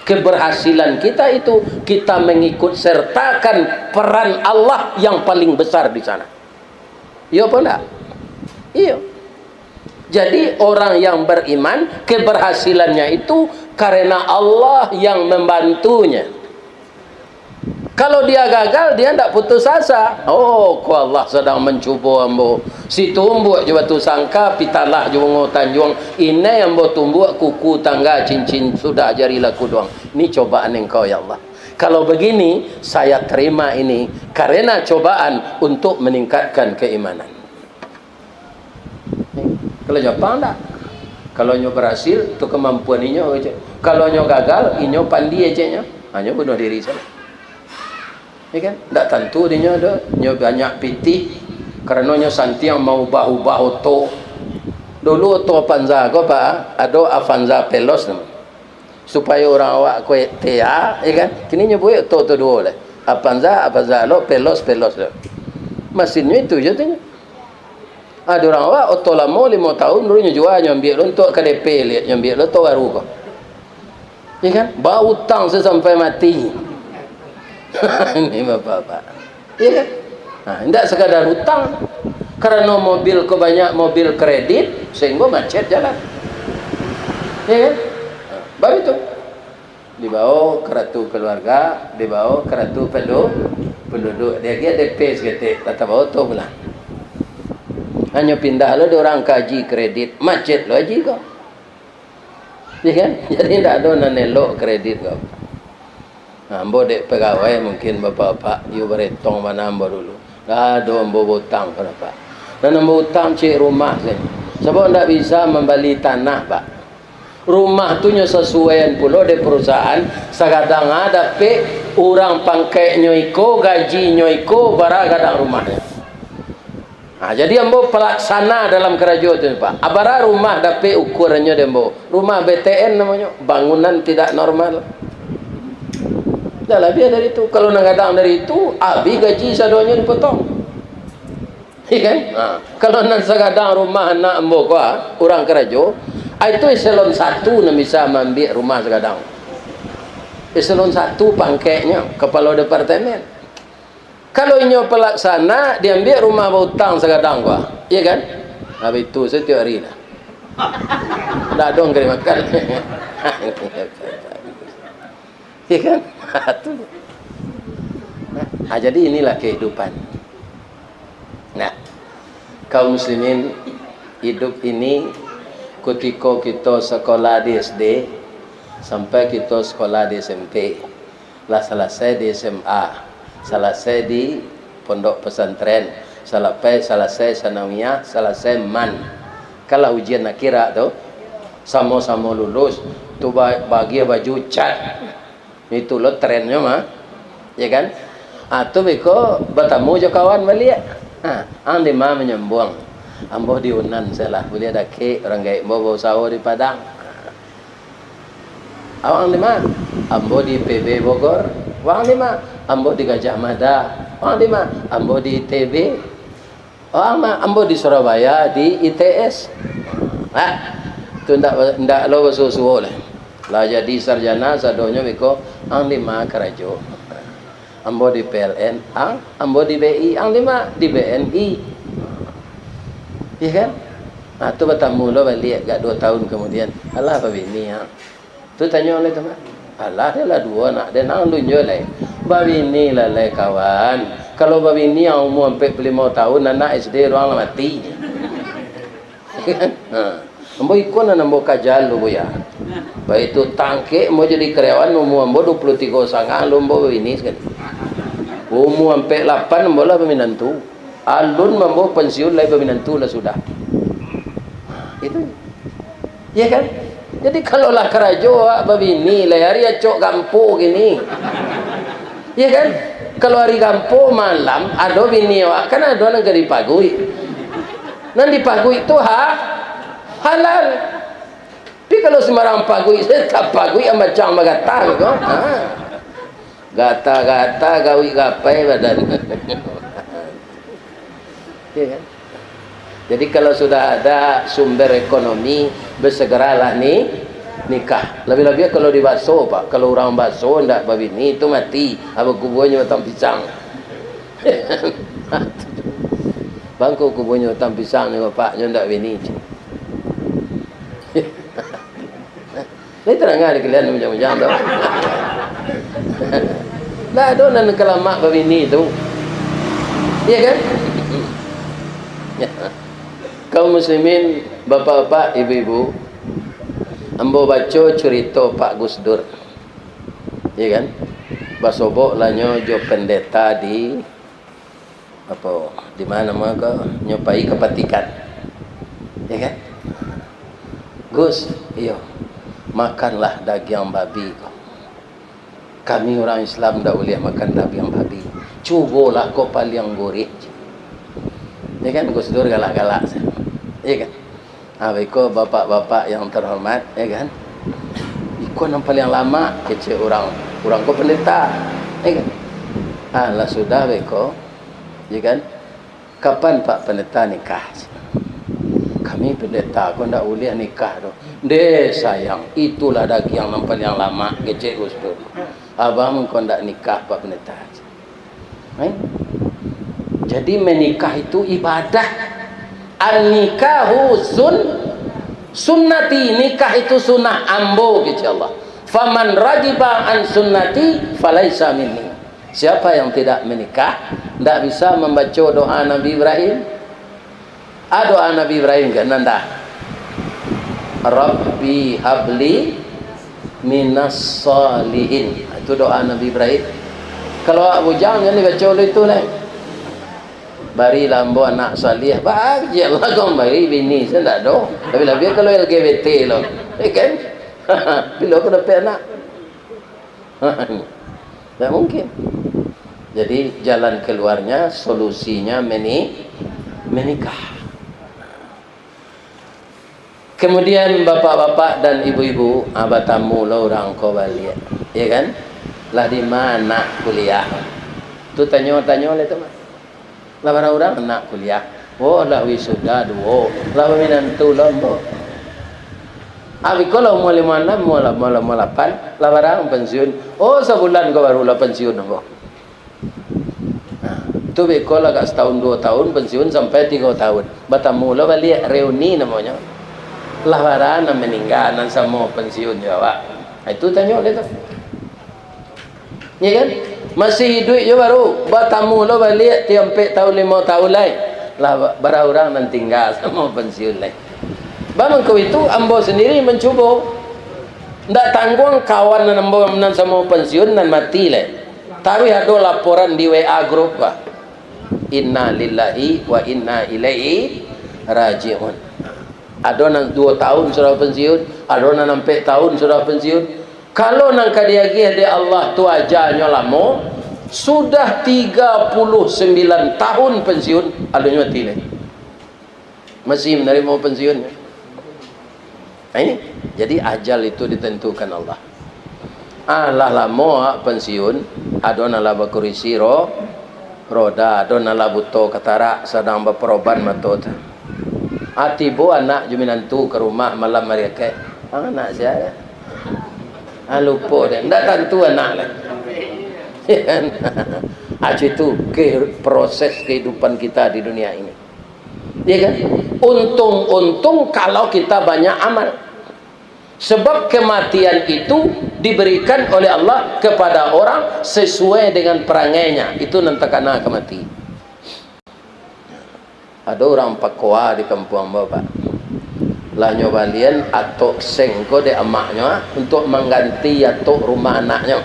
Keberhasilan kita itu, kita mengikut sertakan peran Allah yang paling besar di sana. Iyo apa ndak? Iyo. Jadi, orang yang beriman, keberhasilannya itu karena Allah yang membantunya. Kalau dia gagal, dia ndak putus asa. "Oh, ko Allah sadang mancubo ambo. Si tumbuak jo batu sangka, pitalah jo bungo tanjuang. Inai ambo tumbuak kuku tangga cincin sudah jari laku duang. Ni cobaan Engkau, ya Allah. Kalau begini, saya terima ini karena cobaan untuk meningkatkan keimanan." Kalau Jepang ndak. Kalau nyo berhasil, tu kemampuan inyo, cek. Kalau nyo gagal, inyo pandi, ceknyo. Ha, nyo bunuh diri sajo. Ya kan? Ndak tantu dinyo do, nyo banyak pitih, Karano nyo santiang maubah-ubah oto. Dulu oto Avanza ko, Pak, ado Avanza Veloz namo. Supayo urang awak ko T A, ya kan? Kini nyo buek oto tu duo lah. Avanza, Avanza lo, Veloz, Veloz lo. Masinnyo itu je tu nyo. Ado urang awak oto lamo limo taun dulu nyo jua, nyo ambiak lo untuak K D P liak, nyo ambiak lo oto baru ko. Ya kan? Bautang sasampai mati. Ini bapak-bapak. Ya kan? Nah, indak sekadar utang. Karano mobil ko banyak mobil kredit, sehinggo macet jalan. Ya kan? Nah, baru itu. Dibawa karatu keluarga, dibawa karatu pendu-, penduduk. Dia dia D P saketek, tak tabawa tu pulang. Hanyo pindah lo di urang ka haji kredit, macet lo haji ko. Ya kan? Jadi, ndak ado nan elok kredit ko. Nah, ambo dek pegawai, mungkin bapak-bapak, iyo baretong bana ambo dulu. Ndak ado ambo bautang ko, Pak. Nan ambo utang ciek rumah sajo. Sabab ndak bisa mambali tanah, Pak. Rumah tu nyo sasuaian pulo dek perusahaan, sagadang a dapek urang pangkeknyo iko, gajinyo iko, bara gadang rumahnyo. Ha, jadi ambo palaksana dalam karajo tu, Pak. Abara rumah dapek ukuarannyo dek ambo. Rumah B T N namonyo, bangunan tidak normal. Dah labiah dari itu. Kalau nan gadang dari itu, abih gaji sadonyo dipotong. Iya kan? Ha. Kalau nan sagadang rumah anak ambo ko, ah, urang karajo, ah, itu eselon satu nan bisa maambiak rumah sagadang. Eselon satu pangkeknyo, kapalo departemen. Kalau inyo palaksana, diambiak rumah bautang sagadang ko, iya kan? Nah, baitu satiok ari lah. Ndak ado nan ka dimakan. Iya kan? Tu. Nah, jadi inilah kehidupan. Nah, kaum muslimin, hidup ini kutiko kito sekolah di S D, sampai kito sekolah di S M P. Lah salasai di S M A, salasai di pondok pesantren, salasai, salasai sanawiyah, salasai man. Kan lah ujian akhirat tu, samo-samo lulus, tu ba-, bagiah baju cat. Itu lo trennyo mah, ya kan? Ah, tu beko batamu jo kawan baliak. Ah, ang di ma manyambuang? Ambo di Unan salah, buliah dakek, urang gaek ambo bausaho di Padang. Awak ang di ma? Ambo di I P B Bogor. Awak ang di ma? Ambo di Gajah Mada. Awak ang di ma? Ambo di I T B. Awak ang ma? Ambo di Surabaya, di I T S. Nah, tu ndak, ndak lo basuo-suo lah. Lah jadi sarjana sadonyo beko, ang di ma karajo? Ambo di P L N, ang, ambo di B I, ang di ma? Di B N I. Iya kan? Nah, tu batamu lo baliak agak duo taun kamudian. Alah, babini, ang. Tu tanyo lai tu, Mak. Alah, dah lah duo anak den, ang alun juo lai. Babini lah lai, kawan. Kalau babini, ang umua ampek puluah limo taun, anak S D urang lah mati. Ha. Ambo iko nan ambo kaja lu, Buya. Baitu tangkek ambo jadi karyawan, umua ambo duo puluah tigo sangah, alun ambo babini sakali. Umua ampek lapan ambo lah baminantu. Alun ambo pansiun lai baminantu lah sudah. Itu. Iya kan? Jadi, kalau lah karajo, awak babini, lai ari acok gampo kini. Iya kan? Kalau ari gampo malam, ado bini awak, kan ado nan ka dipaguik. Nan dipaguik tu ha-, halal. Tapi kalau sembarang paguik, tapaguik macam bagatah ko. Ha. Gata-gata gawik gapai badan. Ya kan? Jadi, kalau sudah ada sumber ekonomi, bersegeralah ni, nikah. Lebih-lebih kalau di Baso, Pak. Kalau urang Baso ndak babini, itu mati. Apa kubuanyo batang pisang. Bangko kubuanyo batang pisang ni, Bapak, nyo ndak bini. Lai tadanga dek kalian bujang-bujang tu? Lah ado nan ka lamak babini tu. Iya kan? Kaum muslimin, bapak-bapak, ibu-ibu, ambo baco curito Pak Gus Dur. Iya kan? Basobok lah nyo jo pendeta di apo, di ma namo ko, nyo pai ka Vatikan. Ya kan? "Gus, iyo, makanlah dagiang babi ko. Kami urang Islam ndak buliah makan dagiang babi. Cubolah ko paliang gurih." Ya kan, Gus Dur galak-galak sajo. Ya kan? Ah, beko bapak-bapak yang terhormat, ya kan? Iko nan paliang lamak, kecek urang. Urang ko pendeta, ya kan? Ah, lah sudah beko, ya kan? "Kapan Pak Pendeta nikah?" "Kami pendeta ko ndak buliah nikah doh." "Deh sayang, itulah dagiang nan paliang lamak," kecek Gus Dur. "Abah mangko ndak nikah, Pak Pendeta." Kan? Jadi, menikah itu ibadah. "An-nikahu sun-, sunnati," nikah itu sunnah ambo, kecek Allah. "Faman ragiba an sunnati, falaisa minni." Siapa yang tidak menikah, ndak bisa membaca doa Nabi Ibrahim. Ah, doa Nabi Ibrahim kan, nanda? "Rabbi habli minas salihin." Itu doa Nabi Ibrahim. Kalau awak bujang, jan dibaco dulu itu lai. "Barilah ambo anak salih." Bah, agiah lah kau bari bini, saya ndak doh. Tapi labiah kalau L G B T lo. Ya kan? Bilo aku dapek anak? Ndak mungkin. Jadi, jalan keluarnya, solusinya meni-, menikah. Kemudian, bapak-bapak dan ibu-ibu, ah, batamu lo urang ko baliak, ya kan? "Lah di ma anak kuliah?" Tu tanyo-tanyo lai tu mah. "Lah bara urang anak kuliah?" "Oh, lah wisuda duo, lah baminantu lo ambo." "Abih ko lah umua limo anam, umua la-, umua la-, umua lapan, lah bara urang pensiun?" "Oh, sabulan ko baru lah pensiun ambo." Nah, tu beko lah agak satahun duo tahun, pensiun sampai tigo tahun. Batamu lo baliak, reuni namonyo. "Lah bara nan maningga, nan samo pensiun jo awak?" Nah, itu tanyo lai tu. Ya kan? Masih iduik jo baru, batamu lo baliak tiok ampek tahun, limo tahun lai. "Lah ba-, bara urang nan tingga, samo pensiun lai?" Bamangko itu, ambo sandiri mancubo. Ndak tangguang kawan nan ambo nan samo pensiun nan mati lai. Taruih ado laporan di W A grup, bah. Inna lillahi wa inna ilaihi raji'un. Ado nan duo tahun sudah pensiun, ado nan ampek tahun sudah pensiun. Kalau nan ka diagiah dek Allah tu ajalnyo lamo, sudah tiga puluh sembilan tahun pensiun, alun nyo mati lai. Masih manarimo pensiun. Nah, ini, jadi ajal itu ditentukan Allah. Ah, lah lamo awak pensiun, ado nan lah bakurisi ro-, roda, ado nan lah buto katarak, sadang baparoban mato tu. Ah, tibo anak jo minantu ka rumah malam ari Akaik. Ah, anak sia? Ah, lupo deh, ndak tantu anak lah. Ah, itu ke-, proses kehidupan kita di dunia ini. Ya kan? Untung-untung kalau kita banyak amal. Sebab kematian itu diberikan oleh Allah kepada orang sesuai dengan perangainya. Itu nan takana ka mati. Ado urang pakoa di kampuang ambo, Pak. Lah nyo balian atok seng ko dek amaknyo, ah, untuak mangganti atok rumah anaknyo.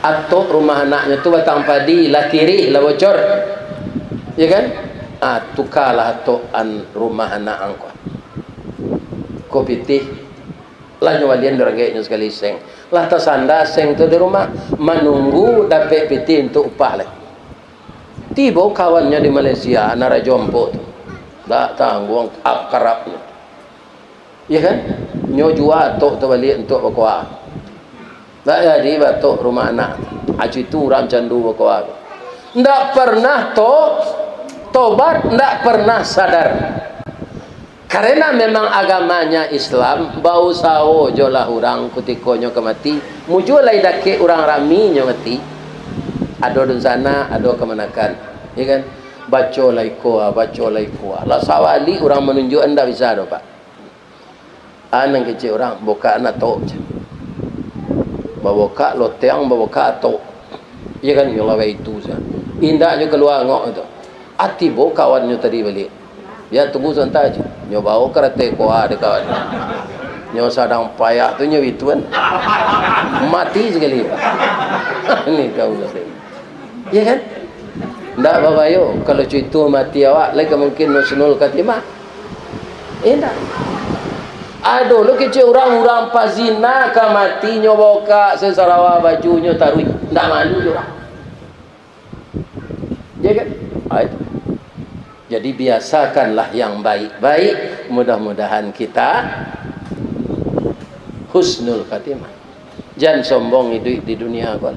Atok rumah anaknyo tu batang padi, lah tirih, lah bocor. Ya kan? Ah, tukalah atok an rumah anak ang ko. Ko pitih, lah nyo balian dek rageknyo sakali seng. Lah tasanda seng tu di rumah, manunggu dapek pitih untuak upah lai. Tibo kawannyo di Malaysia, anak Rajo Ampok tu. Dak tangguang ap-, karapnyo. Ya kan? Nyo jua atok tu baliak untuak bakoa. Dak jadi baatok rumah anak. Acu itu urang candu bakoa tu. Ndak pernah to-, tobat, ndak pernah sadar. Karena memang agamanya Islam, bausaho jolah urang kutikonyo ka mati, mujua lai dakek urang rami nyo mati. Ado dunsanak, ado kamanakan. Ya kan? Baco lai ko, baco lai ko. Lah sawali urang manunjuak, ndak bisa doh, Pak. Ah, nan kecek urang, bokak anak tok, cak. Babokak loteng, babokak atok. Iya kan, nyo laweh itu, cak. Indaknyo kalua angok tu. Ah, tibo kawannyo tadi baliak. Yo, tunggu sabanta, cak. Nyo bawo karateh koa dek kawan. Nyo sadang payah tu, nyo bituan. Mati sakali. Ni kau. Iya kan? Ndak babayo, kalau cuitu mati awak, lai ka mungkin husnul khatimah. Indak. Ado lo kecek urang, urang pazina ka mati, nyo bokak sasarawa bajunyo taruih. Ndak malu jo urang. Iya kan? Ah, itu. Jadi, biasakanlah yang baik-baik, mudah-mudahan kita husnul khatimah. Jan sombong iduik di dunia ko.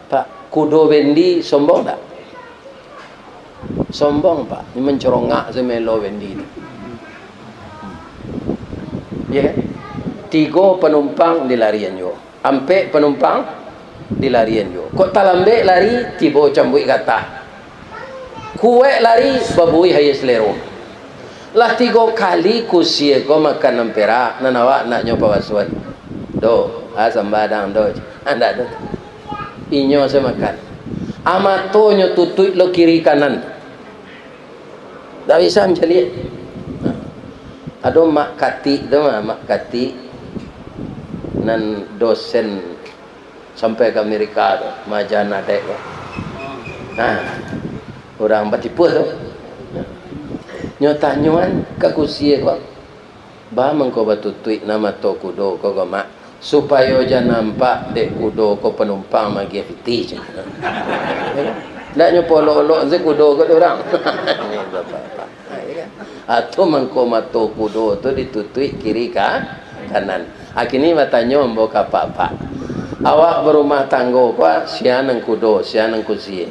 Pak, kudo bendi sombong tak? Sombong, Pak. Ini mencerongak semelo bendi tu. Ya kan? Tigo panumpang dilarian juo. Ampek panumpang dilarian juo. Kok talambek lari, tibo cambuik gatah. Kuek lari, babuih aia selero. Lah tigo kali kusie ko makan nan perak, nan awak nak nyo pabasuan. Do, ah, sambadang do. Ah, ndak do. Inyo se makan. Ah, matonyo tutuik lo kiri kanan. Ndak bisa mancaliak. Nah, ado mak katik tu mah, mak katik nan dosen sampai ka Amerika tu, maja nadek tu. Nah, urang batipuah tu. Nyo tanyoan ka kusie ko, "Ba mangko batutuik na mato kudo ko, ko mak, supayo jan nampak dek kudo ko panumpang magiah pitih," caknyo. Ndak nyo polok-olok se kudo ko dek urang. Ni bapak-bapak. Ha, ya kan? Atau mangko mato kudo tu ditutuik kiri ka kanan. Akhirnyo batanyo ambo ka apak-apak, "Awak barumah tanggo ko, sia nan kudo, sia nan kusie?"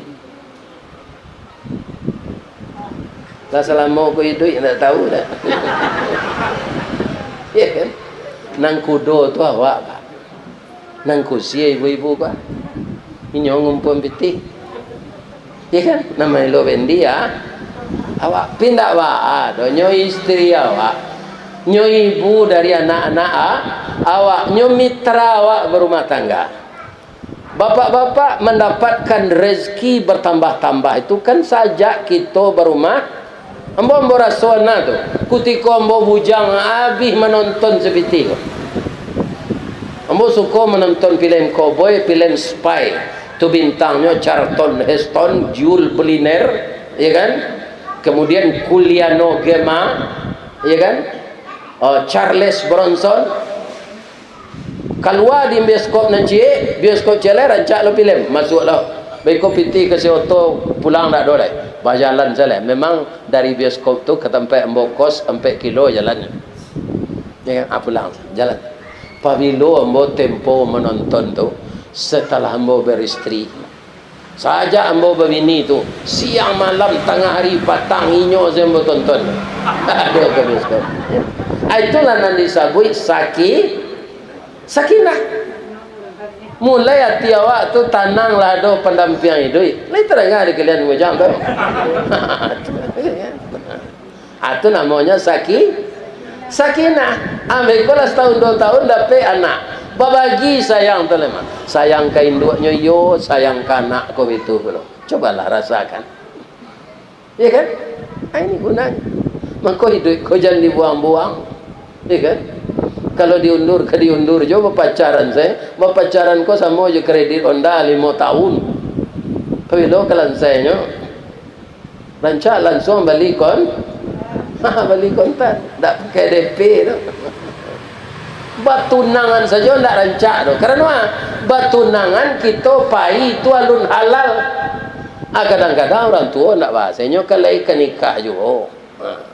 Lah salamo ko iduik, ndak tahu dah. Ya kan? Nan kudo tu awak, Pak. Nan kusie ibu-ibu ko. Inyo ngumpuan pitih. Ya kan? Nan maelo bendi, ah. Awak pindah, Pak. Ah, do nyo istri awak. Nyo ibu dari anak-anak, ah, awak. Nyo mitra awak barumah tangga. Bapak-bapak mandapatkan rezeki bertambah-tambah itu kan sajak kito barumah. Ambo, ambo raso na tu, kutiko ambo bujang abih manonton sapitih ko. Ambo suko manonton filem cowboy, filem spy. Tu bintangnyo Charlton Heston, Yul Brynner, ya kan? Kemudian Giuliano Gemma, ya kan? Oh, Charles Bronson. Kalua di bioskop nan ciek, bioskop ciek lai rancak lo filem, masuak lo. Baiko pitih ka si oto pulang ndak ado lai. Bajalan sajo lai. Memang dari bioskop tu ka tampek ambo kos ampek kilo jalannyo. Ya kan? Ah, pulang, jalan. Pabilo ambo tempo manonton tu, setelah ambo beristri. Sajak ambo babini tu, siang malam, tangah hari, patang, inyo se ambo tonton. Ado ka bioskop. Ah, itulah nan disabuik saki-, sakinah. Mulai ati awak tu tanang lah ado pandampiang iduik. Lai tadanga di kalian bujang tu. Ah, tu namonyo saki-, sakinah. Ambo ko lah satahun duo tahun dapek anak. Babagi sayang tu lai mah. Sayang ka induaknyo iyo, sayang ka anak ko itu pulo. Cobalah rasakan. Ya kan? Ah, ini gunanyo. Mangko iduik ko jan dibuang-buang. Ya kan? Kalau diundur, ka diundur jo bapacaran sajo. Bapacaran ko samo jo kredit Honda limo tahun. Pabilo ka lansainyo? Rancak lansuang bali kon-, bali kontan, ndak pakai D P tu. Batunangan sajo ndak rancak tu. Karano, ah, batunangan kito pai tu alun halal. Ah, kadang-kadang urang tuo ndak bahasanyo ka lai ka nikah juo. Ah.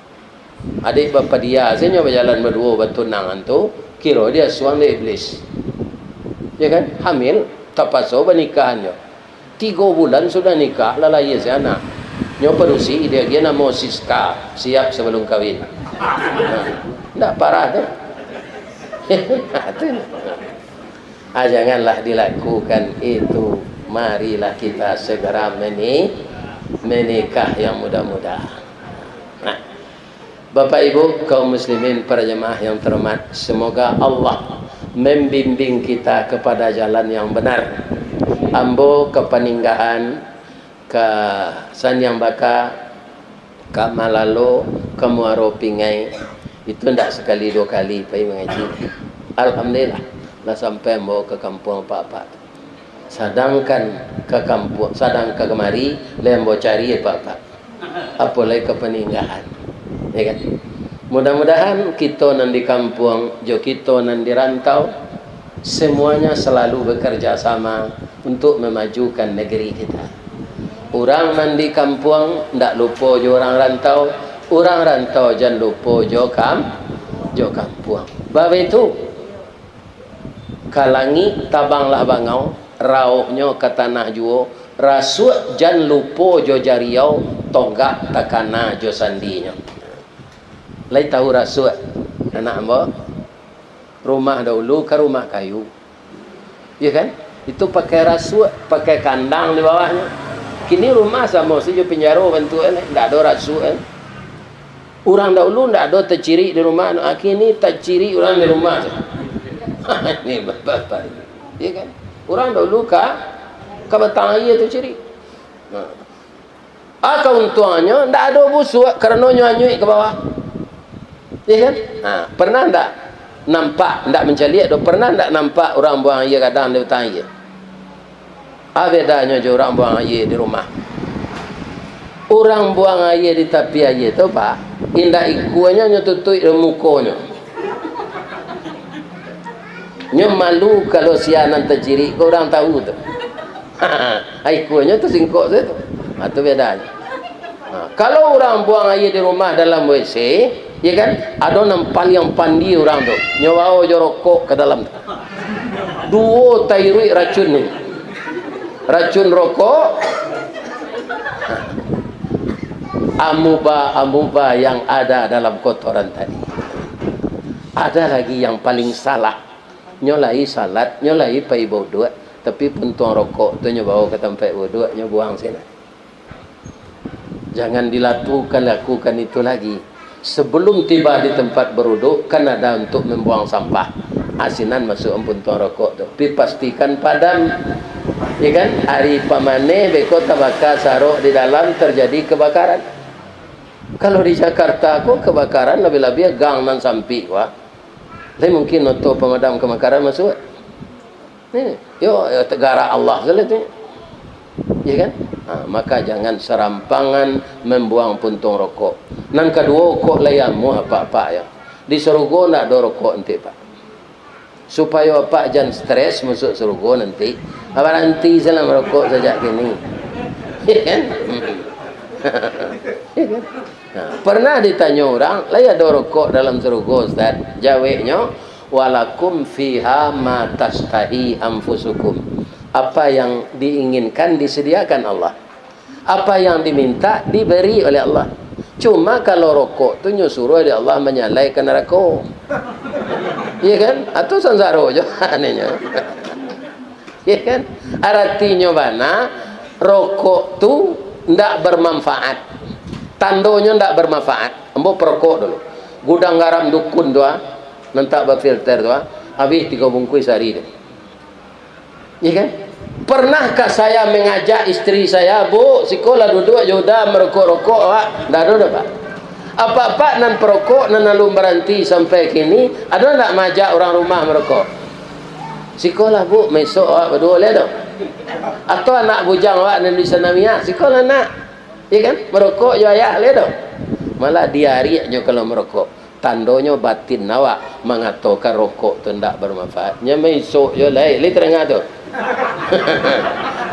Adik bapadia sajo bajalan baduo batunangan tu, kiro diasuang dek iblis. Ya kan? Hamil, tapaso banikahan jo. Tigo bulan sudah nikah, lah lahia se anak. Nyo padusi, diagiah namo Siska, siap sabalum kawin. Nah, ndak parah tu. Tu. Ah, janganlah dilakukan itu. Marilah kita segera meni-, menikah yang muda-muda. Nah, Bapak Ibu kaum muslimin, para jemaah yang terhormat, semoga Allah membimbing kita kepada jalan yang benar. Ambo ka Paninggahan, ka Saniang Baka, ka Malalo, ka Muaro Pingai, itu ndak sakali duo kali pai mangaji. Alhamdulillah, lah sampai ambo ka kampuang apak-apak tu. Sadangkan ka kampuang, sadang ka kamari, lai ambo cari apak-apak. Apo lai ka Paninggahan. Ya kan? Mudah-mudahan kito nan di kampuang, jo kito nan di rantau, semuanya selalu bekerja sama untuk memajukan negeri kita. Urang nan di kampuang ndak lupo jo urang rantau, urang rantau jan lupo jo kam-, jo kampuang. Baitu, ka langik tabanglah bangau, rauhnyo ka tanah juo, rasuak jan lupo jo jariau, tonggak takana jo sandinyo. Lai tahu rasuak, anak ambo? Rumah daulu ka rumah kayu. Ya kan? Itu pakai rasuak, pakai kandang di bawahnyo. Kini rumah samo sajo pinjaro bantuaknyo, ndak ado rasuak kan. Urang daulu ndak ado tacirik di rumah, ah, kini tacirik urang di rumah tu. Ini bapak-bapak. Ya kan? Urang daulu ka, ka batang aia tacirik. Nah. Ah, kauntuangannyo, ndak ado busuak, karano nyo anyuik ka bawah. Iya kan? Ha, pernah ndak nampak, ndak mancaliak doh, pernah ndak nampak urang buang aia gadang di batang aia? Ah, bedanyo jo urang buang aia di rumah. Urang buang aia di tapi aia tu, Pak, indak ikuanyo nyo tutuik dek mukonyo. Nyo malu kalau sia nan tacirik ko urang tahu tu. Ikuanyo tu singkok sajo tu. Ha, tu bedanyo. Ha, kalau urang buang aia di rumah dalam W C, ya kan? Ado nan paliang pandai urang tu. Nyo bao jo rokok ka dalam tu. Duo tairuik racun ni. Racun rokok. Amuba-amuba yang ada dalam kotoran tadi. Ada lagi yang paling salah. Nyo lai salat, nyo lai pai bauduak, tapi puntuang rokok tu nyo bao ka tampek bauduak, nyo buang sinan. Jangan dilakukan, lakukan itu lagi. Sebelum tiba di tempat beruduk, kan ada untuk membuang sampah. Ah, sinan masuak puntuang rokok tu. Tapi pastikan padam. Ya kan? Ari pamaneh beko tabaka sarok di dalam, terjadi kebakaran. Kalau di Jakarta ko kebakaran labiah-labiah gang nan sampik, wah. Lai mungkin oto pemadam kebakaran masuak. Ni, yo, yo, tagarak Allah sajo tu. Ya kan? Ha, maka jangan serampangan membuang puntung rokok. Nan kaduo, kok lai amuah apak-apak yo. Di sarugo ndak ado rokok nanti, Pak. Supayo apak jan stres masuak sarugo nanti, baranti salah marokok sajak kini. Ya kan? Ya kan? Nah, pernah ditanyo urang, "Lai ado rokok dalam sarugo, Ustaz?" Jaweknyo, "Walakum fiha ma tastahi anfusukum." Apa yang diinginkan disediakan Allah. Apa yang diminta diberi oleh Allah. Cuma kalau rokok tu nyo suruah dek Allah manyalai ka narako. Iya kan? Atau sansaro jo aninyo. Iya kan? Aratinyo bana, rokok tu ndak bermanfaat. Tandonyo ndak bermanfaat. Ambo perokok dulu. Gudang garam dukun tu ah, nan tak bafilter tu ah, habis tigo bungkuih sahari tu. Iya kan? Pernahkah saya mengajak istri saya, "Bu, sikolah duduak jo uda marokok-rokok, awak?" Ndak ado doh, Pak. Apak-apak nan parokok, nan alun baranti sampai kini, ado ndak maajak urang rumah marokok? "Sikolah, Bu, mesok awak baduo lai doh." Atau anak bujang awak nan di Sanawiyah, "Sikolah, Nak." Iya kan? Marokok jo ayah lai doh. Malah diariak nyo kalau marokok. Tandonyo batin awak mangatokan rokok tu ndak bermanfaat. Nyo maisok jo lai, lai tadanga tu.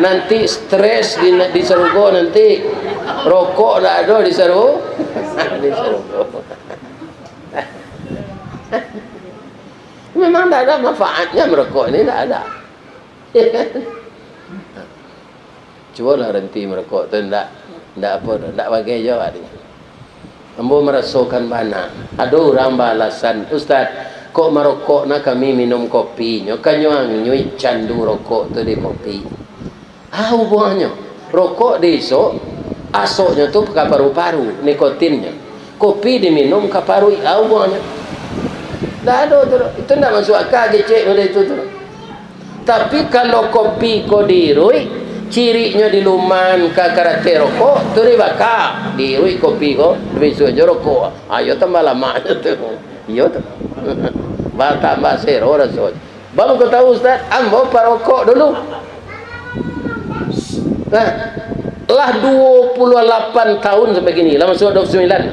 Nanti stres di, di sarugo nanti. Rokok ndak ado di saru-, di sarugo. Memang ndak ada manfaatnya merokok ni, ndak ada. Cubolah ranti marokok tu, ndak, ndak apo doh, ndak bagai jo awak tu. Ambo marasokan bana. Ado urang baalasan, "Ustaz, kok marokok nah kami minum kopi, nyo kanyo anyuik candu rokok tu di kopi." Ah, hubunganyo. Rokok diisok, asoknyo tu ka paru-paru, nikotinnyo. Kopi diminum ka paruik, ah, hubunganyo. Ndak ado tu, itu ndak masuak aka kecek model itu tu. Tapi kalau kopi ko diiruik, ciriknyo diluman ka karateh rokok, tu dibaka, diiruik kopi ko, bisuak jo rokok. Ayo tambah lamaknyo tu. Iyo tu. Batambah sero rasonyo. Baru ko tahu, Ustaz, ambo parokok dulu. Nah, lah duo puluah lapan tahun sampai kini, lah masuak duo puluah sambilan.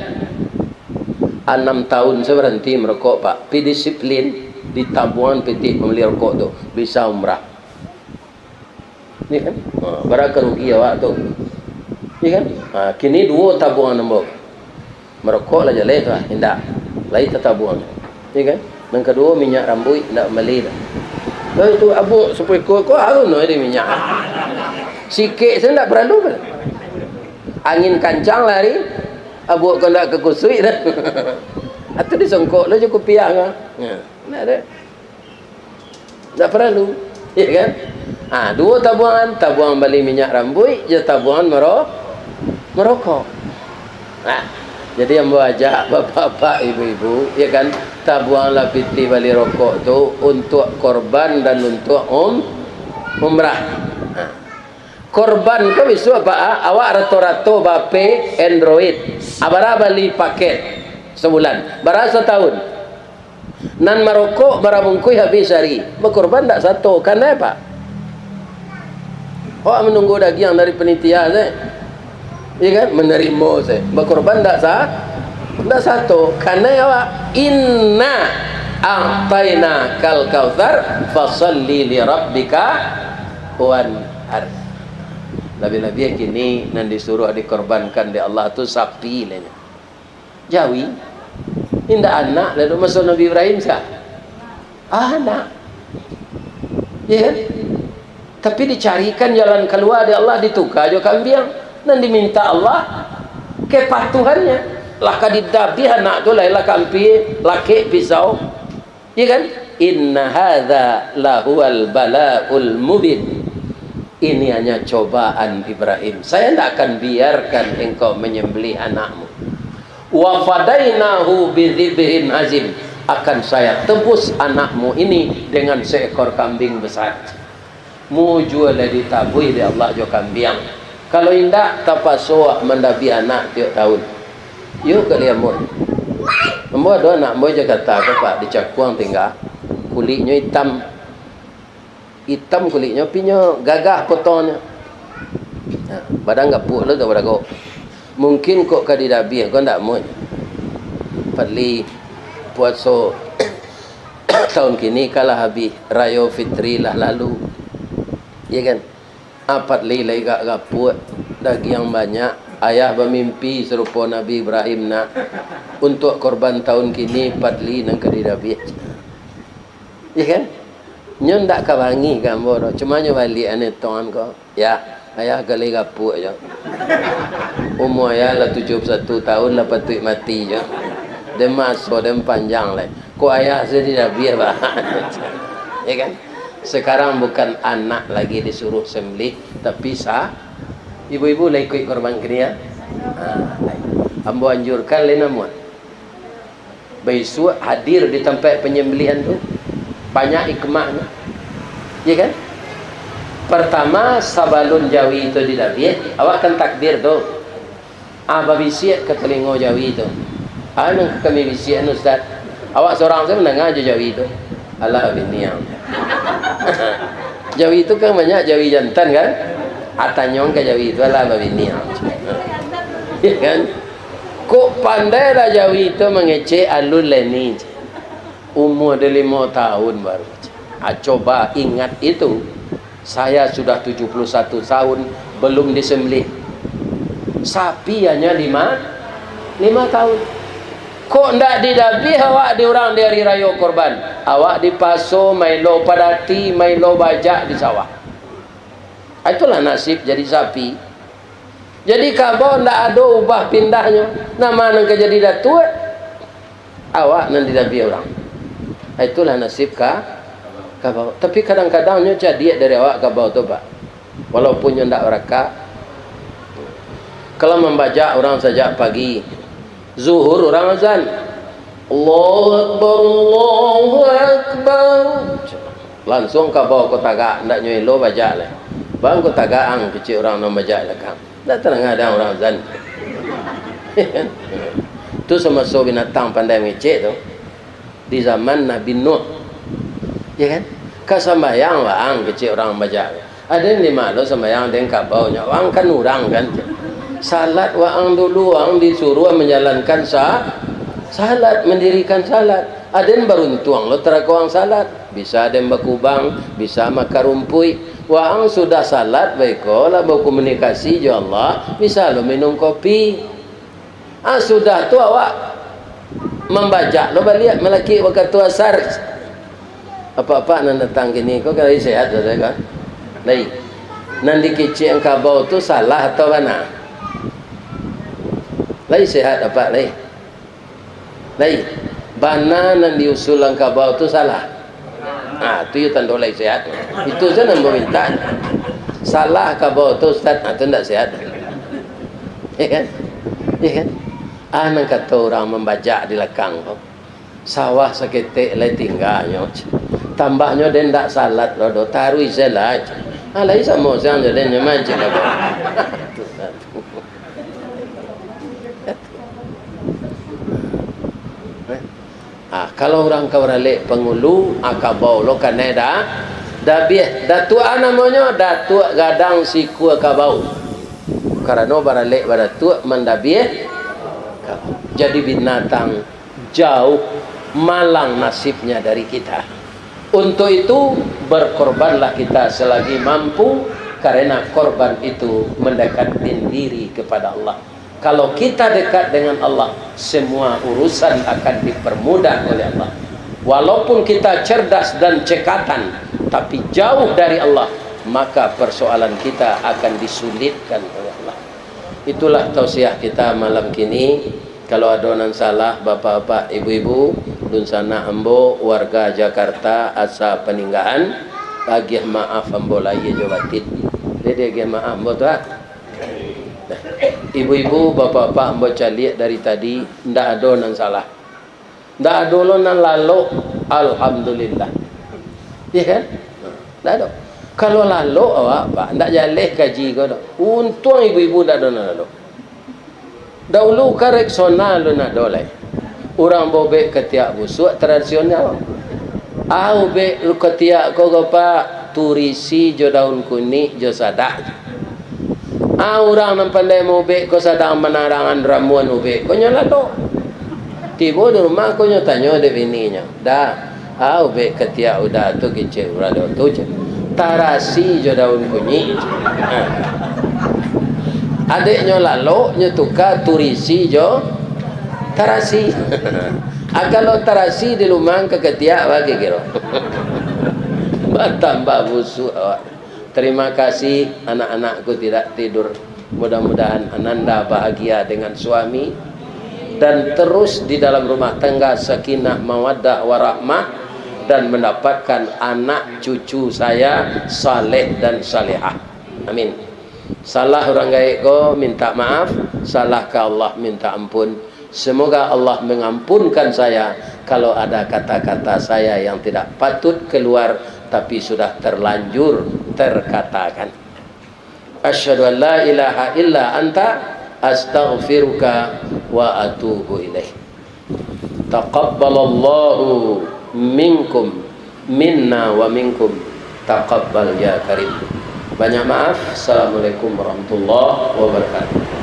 Anam tahun saya baranti marokok, Pak. Pi disiplin, ditabuangan pitih pambali rokok tu, bisa umrah. Ni kan? Ha, bara ka rugi awak tu. Iya kan? Ha, kini duo tabuang ambo. Marokok lah jaleh tu lah, indak. Lai tatabuang. Iya kan? Nan kaduo, minyak rambuik, indak mambali dah. Lalu tu abuak sapuiko ko, harun no di minyak. Sikek sajo indak paralu kan? Angin kancang lari, abuak ko indak ka kusuik dah. Atau disongkok lo jo kupiah ko. Ya, indak ado. Indak paralu, ya kan? Ha, duo tabuangan, tabuang bali minyak rambuik, jo tabuangan maro-, marokok. Nah, jadi ambo ajak bapak-bapak, ibu-ibu, ya kan, tabuanglah pitih bali rokok tu untuak korban dan untuak um-, umrah. Nah, korban ko bisuak, Pak, ah, awak rato-rato ba-HP Android. Ah, bara bali paket sabulan? Bara satahun? Nan marokok bara bungkuih habih sahari, bakorban ndak sato, kanai, Pak? Awak manunggu dagiang dari panitia se, iya kan? Manarimo se, bakorban ndak sa-, ndak sato, kanai awak. Inna a'tainakal kautsar, fasalli lirabbika wanhar. Labiah-labiah kini nan disuruah dikorbankan dek Allah tu sapi lah nyo. Jawi, indak anak, lalu maso Nabi Ibrahim sa-, ah, anak. Ya kan? Tapi dicarikan jalan kalua dek Allah, ditukar jo kambiang. Nan diminta Allah kepatuhannya. Lah ka didabiah anak tu, lah, lah ka ampia lakek pisau. Iya kan? Inna hadza lahuwal bala'ul mubin. Ini hanya cobaan, Ibrahim. Saya ndak akan biarkan engkau menyembelih anakmu. Wa fadainahu bidzibhin azim. Akan saya tebus anakmu ini dengan seekor kambing besar. Mujua lah ditabuih dek Allah jo kambiang. Kalau indak, tapaso awak mandabiah anak tiok tahun. Iyo, kali ambo. Ambo ado anak ambo Jakarta tu, Pak, di Cakuang tingga. Kuliknyo itam. Itam kuliknyo, pinyo gagah potongnyo. Nah, badan gapuak lo tu barago. Mungkin kok ka didabiah ko ndak muah. Padli, puaso tahun kini ka lah habih, Rayo Fitri lah lalu. Iya kan? Apat lai, lai agak gapuak, dagiang banyak. Ayah bamimpi sarupo Nabi Ibrahim nak, untuak korban tahun kini, Padli nan ka didabiah. Iya kan? Nyo ndak ka bangih ka ambo doh. Cuma nyo baliak aneh tongan ko. Ya, ayah gali gapuak jo. Umua ayah lah tujuah puluah satu tahun, lah patuik mati jo. Den maso den panjang lai. Kok ayah se didabiah, bah. Ya kan? Sekarang bukan anak lagi disuruh sembelih, tapi sa-, ibu-ibu lah ikuik korban kini, ya. Ha, ambo anjurkan lai namuah. Baisuak hadir di tampek panyambalihan tu, banyak hikmahnyo. Iya kan? Partamo, sabalun jawi tu didabiah, awak kan takbir tu. Ah, babisiak ka talingo jawi tu. Ah, nan ka kami bisiak-an, Ustaz. Awak surang sajo mandanga jo jawi tu. Alah, babiniang. Jawi tu kan banyak jawi jantan, kan? Ah, tanyong ka jawi tu, alah, babiniang. Iya kan? Kok pandai lah jawi tu mangecek alun lai ni. Umua den limo tahun baru. Ah, coba ingat itu. Saya sudah tujuah puluah satu tahun, belum disembelih. Sapi hanya lima, lima tahun. Kok ndak didabiah awak di urang di hari rayo korban? Awak dipaso mailo padati, mailo bajak di sawah. Itulah nasib jadi sapi. Jadi kabau ndak ado ubah pindahnyo. Nan ma nan ka jadi datuak? Awak nan didabiah urang. Itulah nasib ka-, kabau. Tapi kadang-kadang nyo cadiak dari awak kabau tu, Pak. Walaupun nyo ndak barakak. Kalau mambajak urang sajak pagi, Zuhur urang azan. Allahu Akbar, Allahu Akbar. Lansuang kabau ko tagak, ndak nyo elo bajak lai. Bang ko tagak ang, kecek urang nan bajak di lakang. Ndak tadanga dek ang urang azan. Tu samaso binatang pandai mangecek tu. Di zaman Nabi Nuh. Ya kan? Ka sambayang waang, kecek urang bajak. Aden di ma lo sambayang den kabau nyo, waang kan urang kan. Salat waang dulu, waang disuruah manjalankan sa-, salat, mandirikan salat. Aden baruntuang lo tarako waang salat. Bisa den bakubang, bisa makan rumpuik, Waang sudah salat baiko, lah bakomunikasi jo Allah, bisa lo minum kopi. Ah, sudah tu awak mambajak lo baliak, malakik wakatu asar. Apak-apak nan datang kini ko, kan lai sehat, saudara, kan? Lai. Nan dikecek kabau tu salah atau bana? Lai sehat, apak, lai. Lai, bana nan diusulan kabau tu salah. Ah, tu yo tando lai sehat. Itu sajo nan baminta. Salah kabau tu, Ustaz, ah, tu ndak sehat. Ya kan? Ya kan? Ah, nan kato urang mambajak di lakang ko. Sawah saketek lai tingganyo. Tambahnyo den ndak salat lo do, taruih se lah. Ah, lai samo siang jo den nyo mancik kabau. Ah, kalau urang ka baralek pangulu, ah, kabau lo kanai da-, dabiah. Datuak a namonyo, Datuak Gadang Sikua Kabau. Karano baralek badatuak mandabiah kabau. Jadi binatang jauh, malang nasibnya dari kita. Untuk itu, berkorbanlah kita selagi mampu, karena korban itu mendekatkan diri kepada Allah. Kalau kita dekat dengan Allah, semua urusan akan dipermudah oleh Allah. Walaupun kita cerdas dan cekatan, tapi jauh dari Allah, maka persoalan kita akan disulitkan oleh Allah. Itulah tausiah kita malam kini. Kalau ado nan salah, bapak-bapak, ibu-ibu, dunsanak ambo, warga Jakarta, asa Paninggahan, agiah maaf ambo lahia jo batin. Jadi agiah maaf ambo tu, ah. Ibu-ibu, bapak-bapak, ambo caliak dari tadi, ndak ado nan salah. Ndak ado lo nan lalok, alhamdulillah. Iya kan? Ndak ado. Kalau lalok awak, Pak, ndak jaleh kaji ko doh. Untuang ibu-ibu ndak ado nan lalok. Daulu kan Rexona alun ado lai. Urang baubek katiak busuak tradisional. Ah, ubek katiak ko, ko, Pak, turisi jo daun kunik jo sadah. Ah, urang nan pandai maubek ko sadang manarangan ramuan ubek ko nyo lalok. Tibo di rumah ko nyo tanyo dek bininyo, "Da, ah, ubek katiak uda tu kicek urang tu," cek. "Tarasi jo daun kunyik," cek. Ah. Adeknyo lalok, nyo tuka turisi jo tarasi. Ah, kalau tarasi di lumang ka katiak, bagi kiro. Batambah busuak awak. Terima kasih, anak-anakku tidak tidur. Mudah-mudahan Ananda bahagia dengan suami dan terus di dalam rumah tangga sakinah, mawaddah, warahmah, dan mendapatkan anak cucu saya saleh dan salehah. Amin. Salah urang gaek ko, minta maaf. Salah ka Allah, minta ampun. Semoga Allah mengampunkan saya kalau ada kata-kata saya yang tidak patut keluar, tapi sudah terlanjur terkatakan. Asyhadu an la ilaha illa anta, astaghfiruka wa atubu ilaik. Taqabbalallahu minkum, minna wa minkum. Taqabbal ya karim. Banyak maaf. Assalamualaikum warahmatullahi wabarakatuh.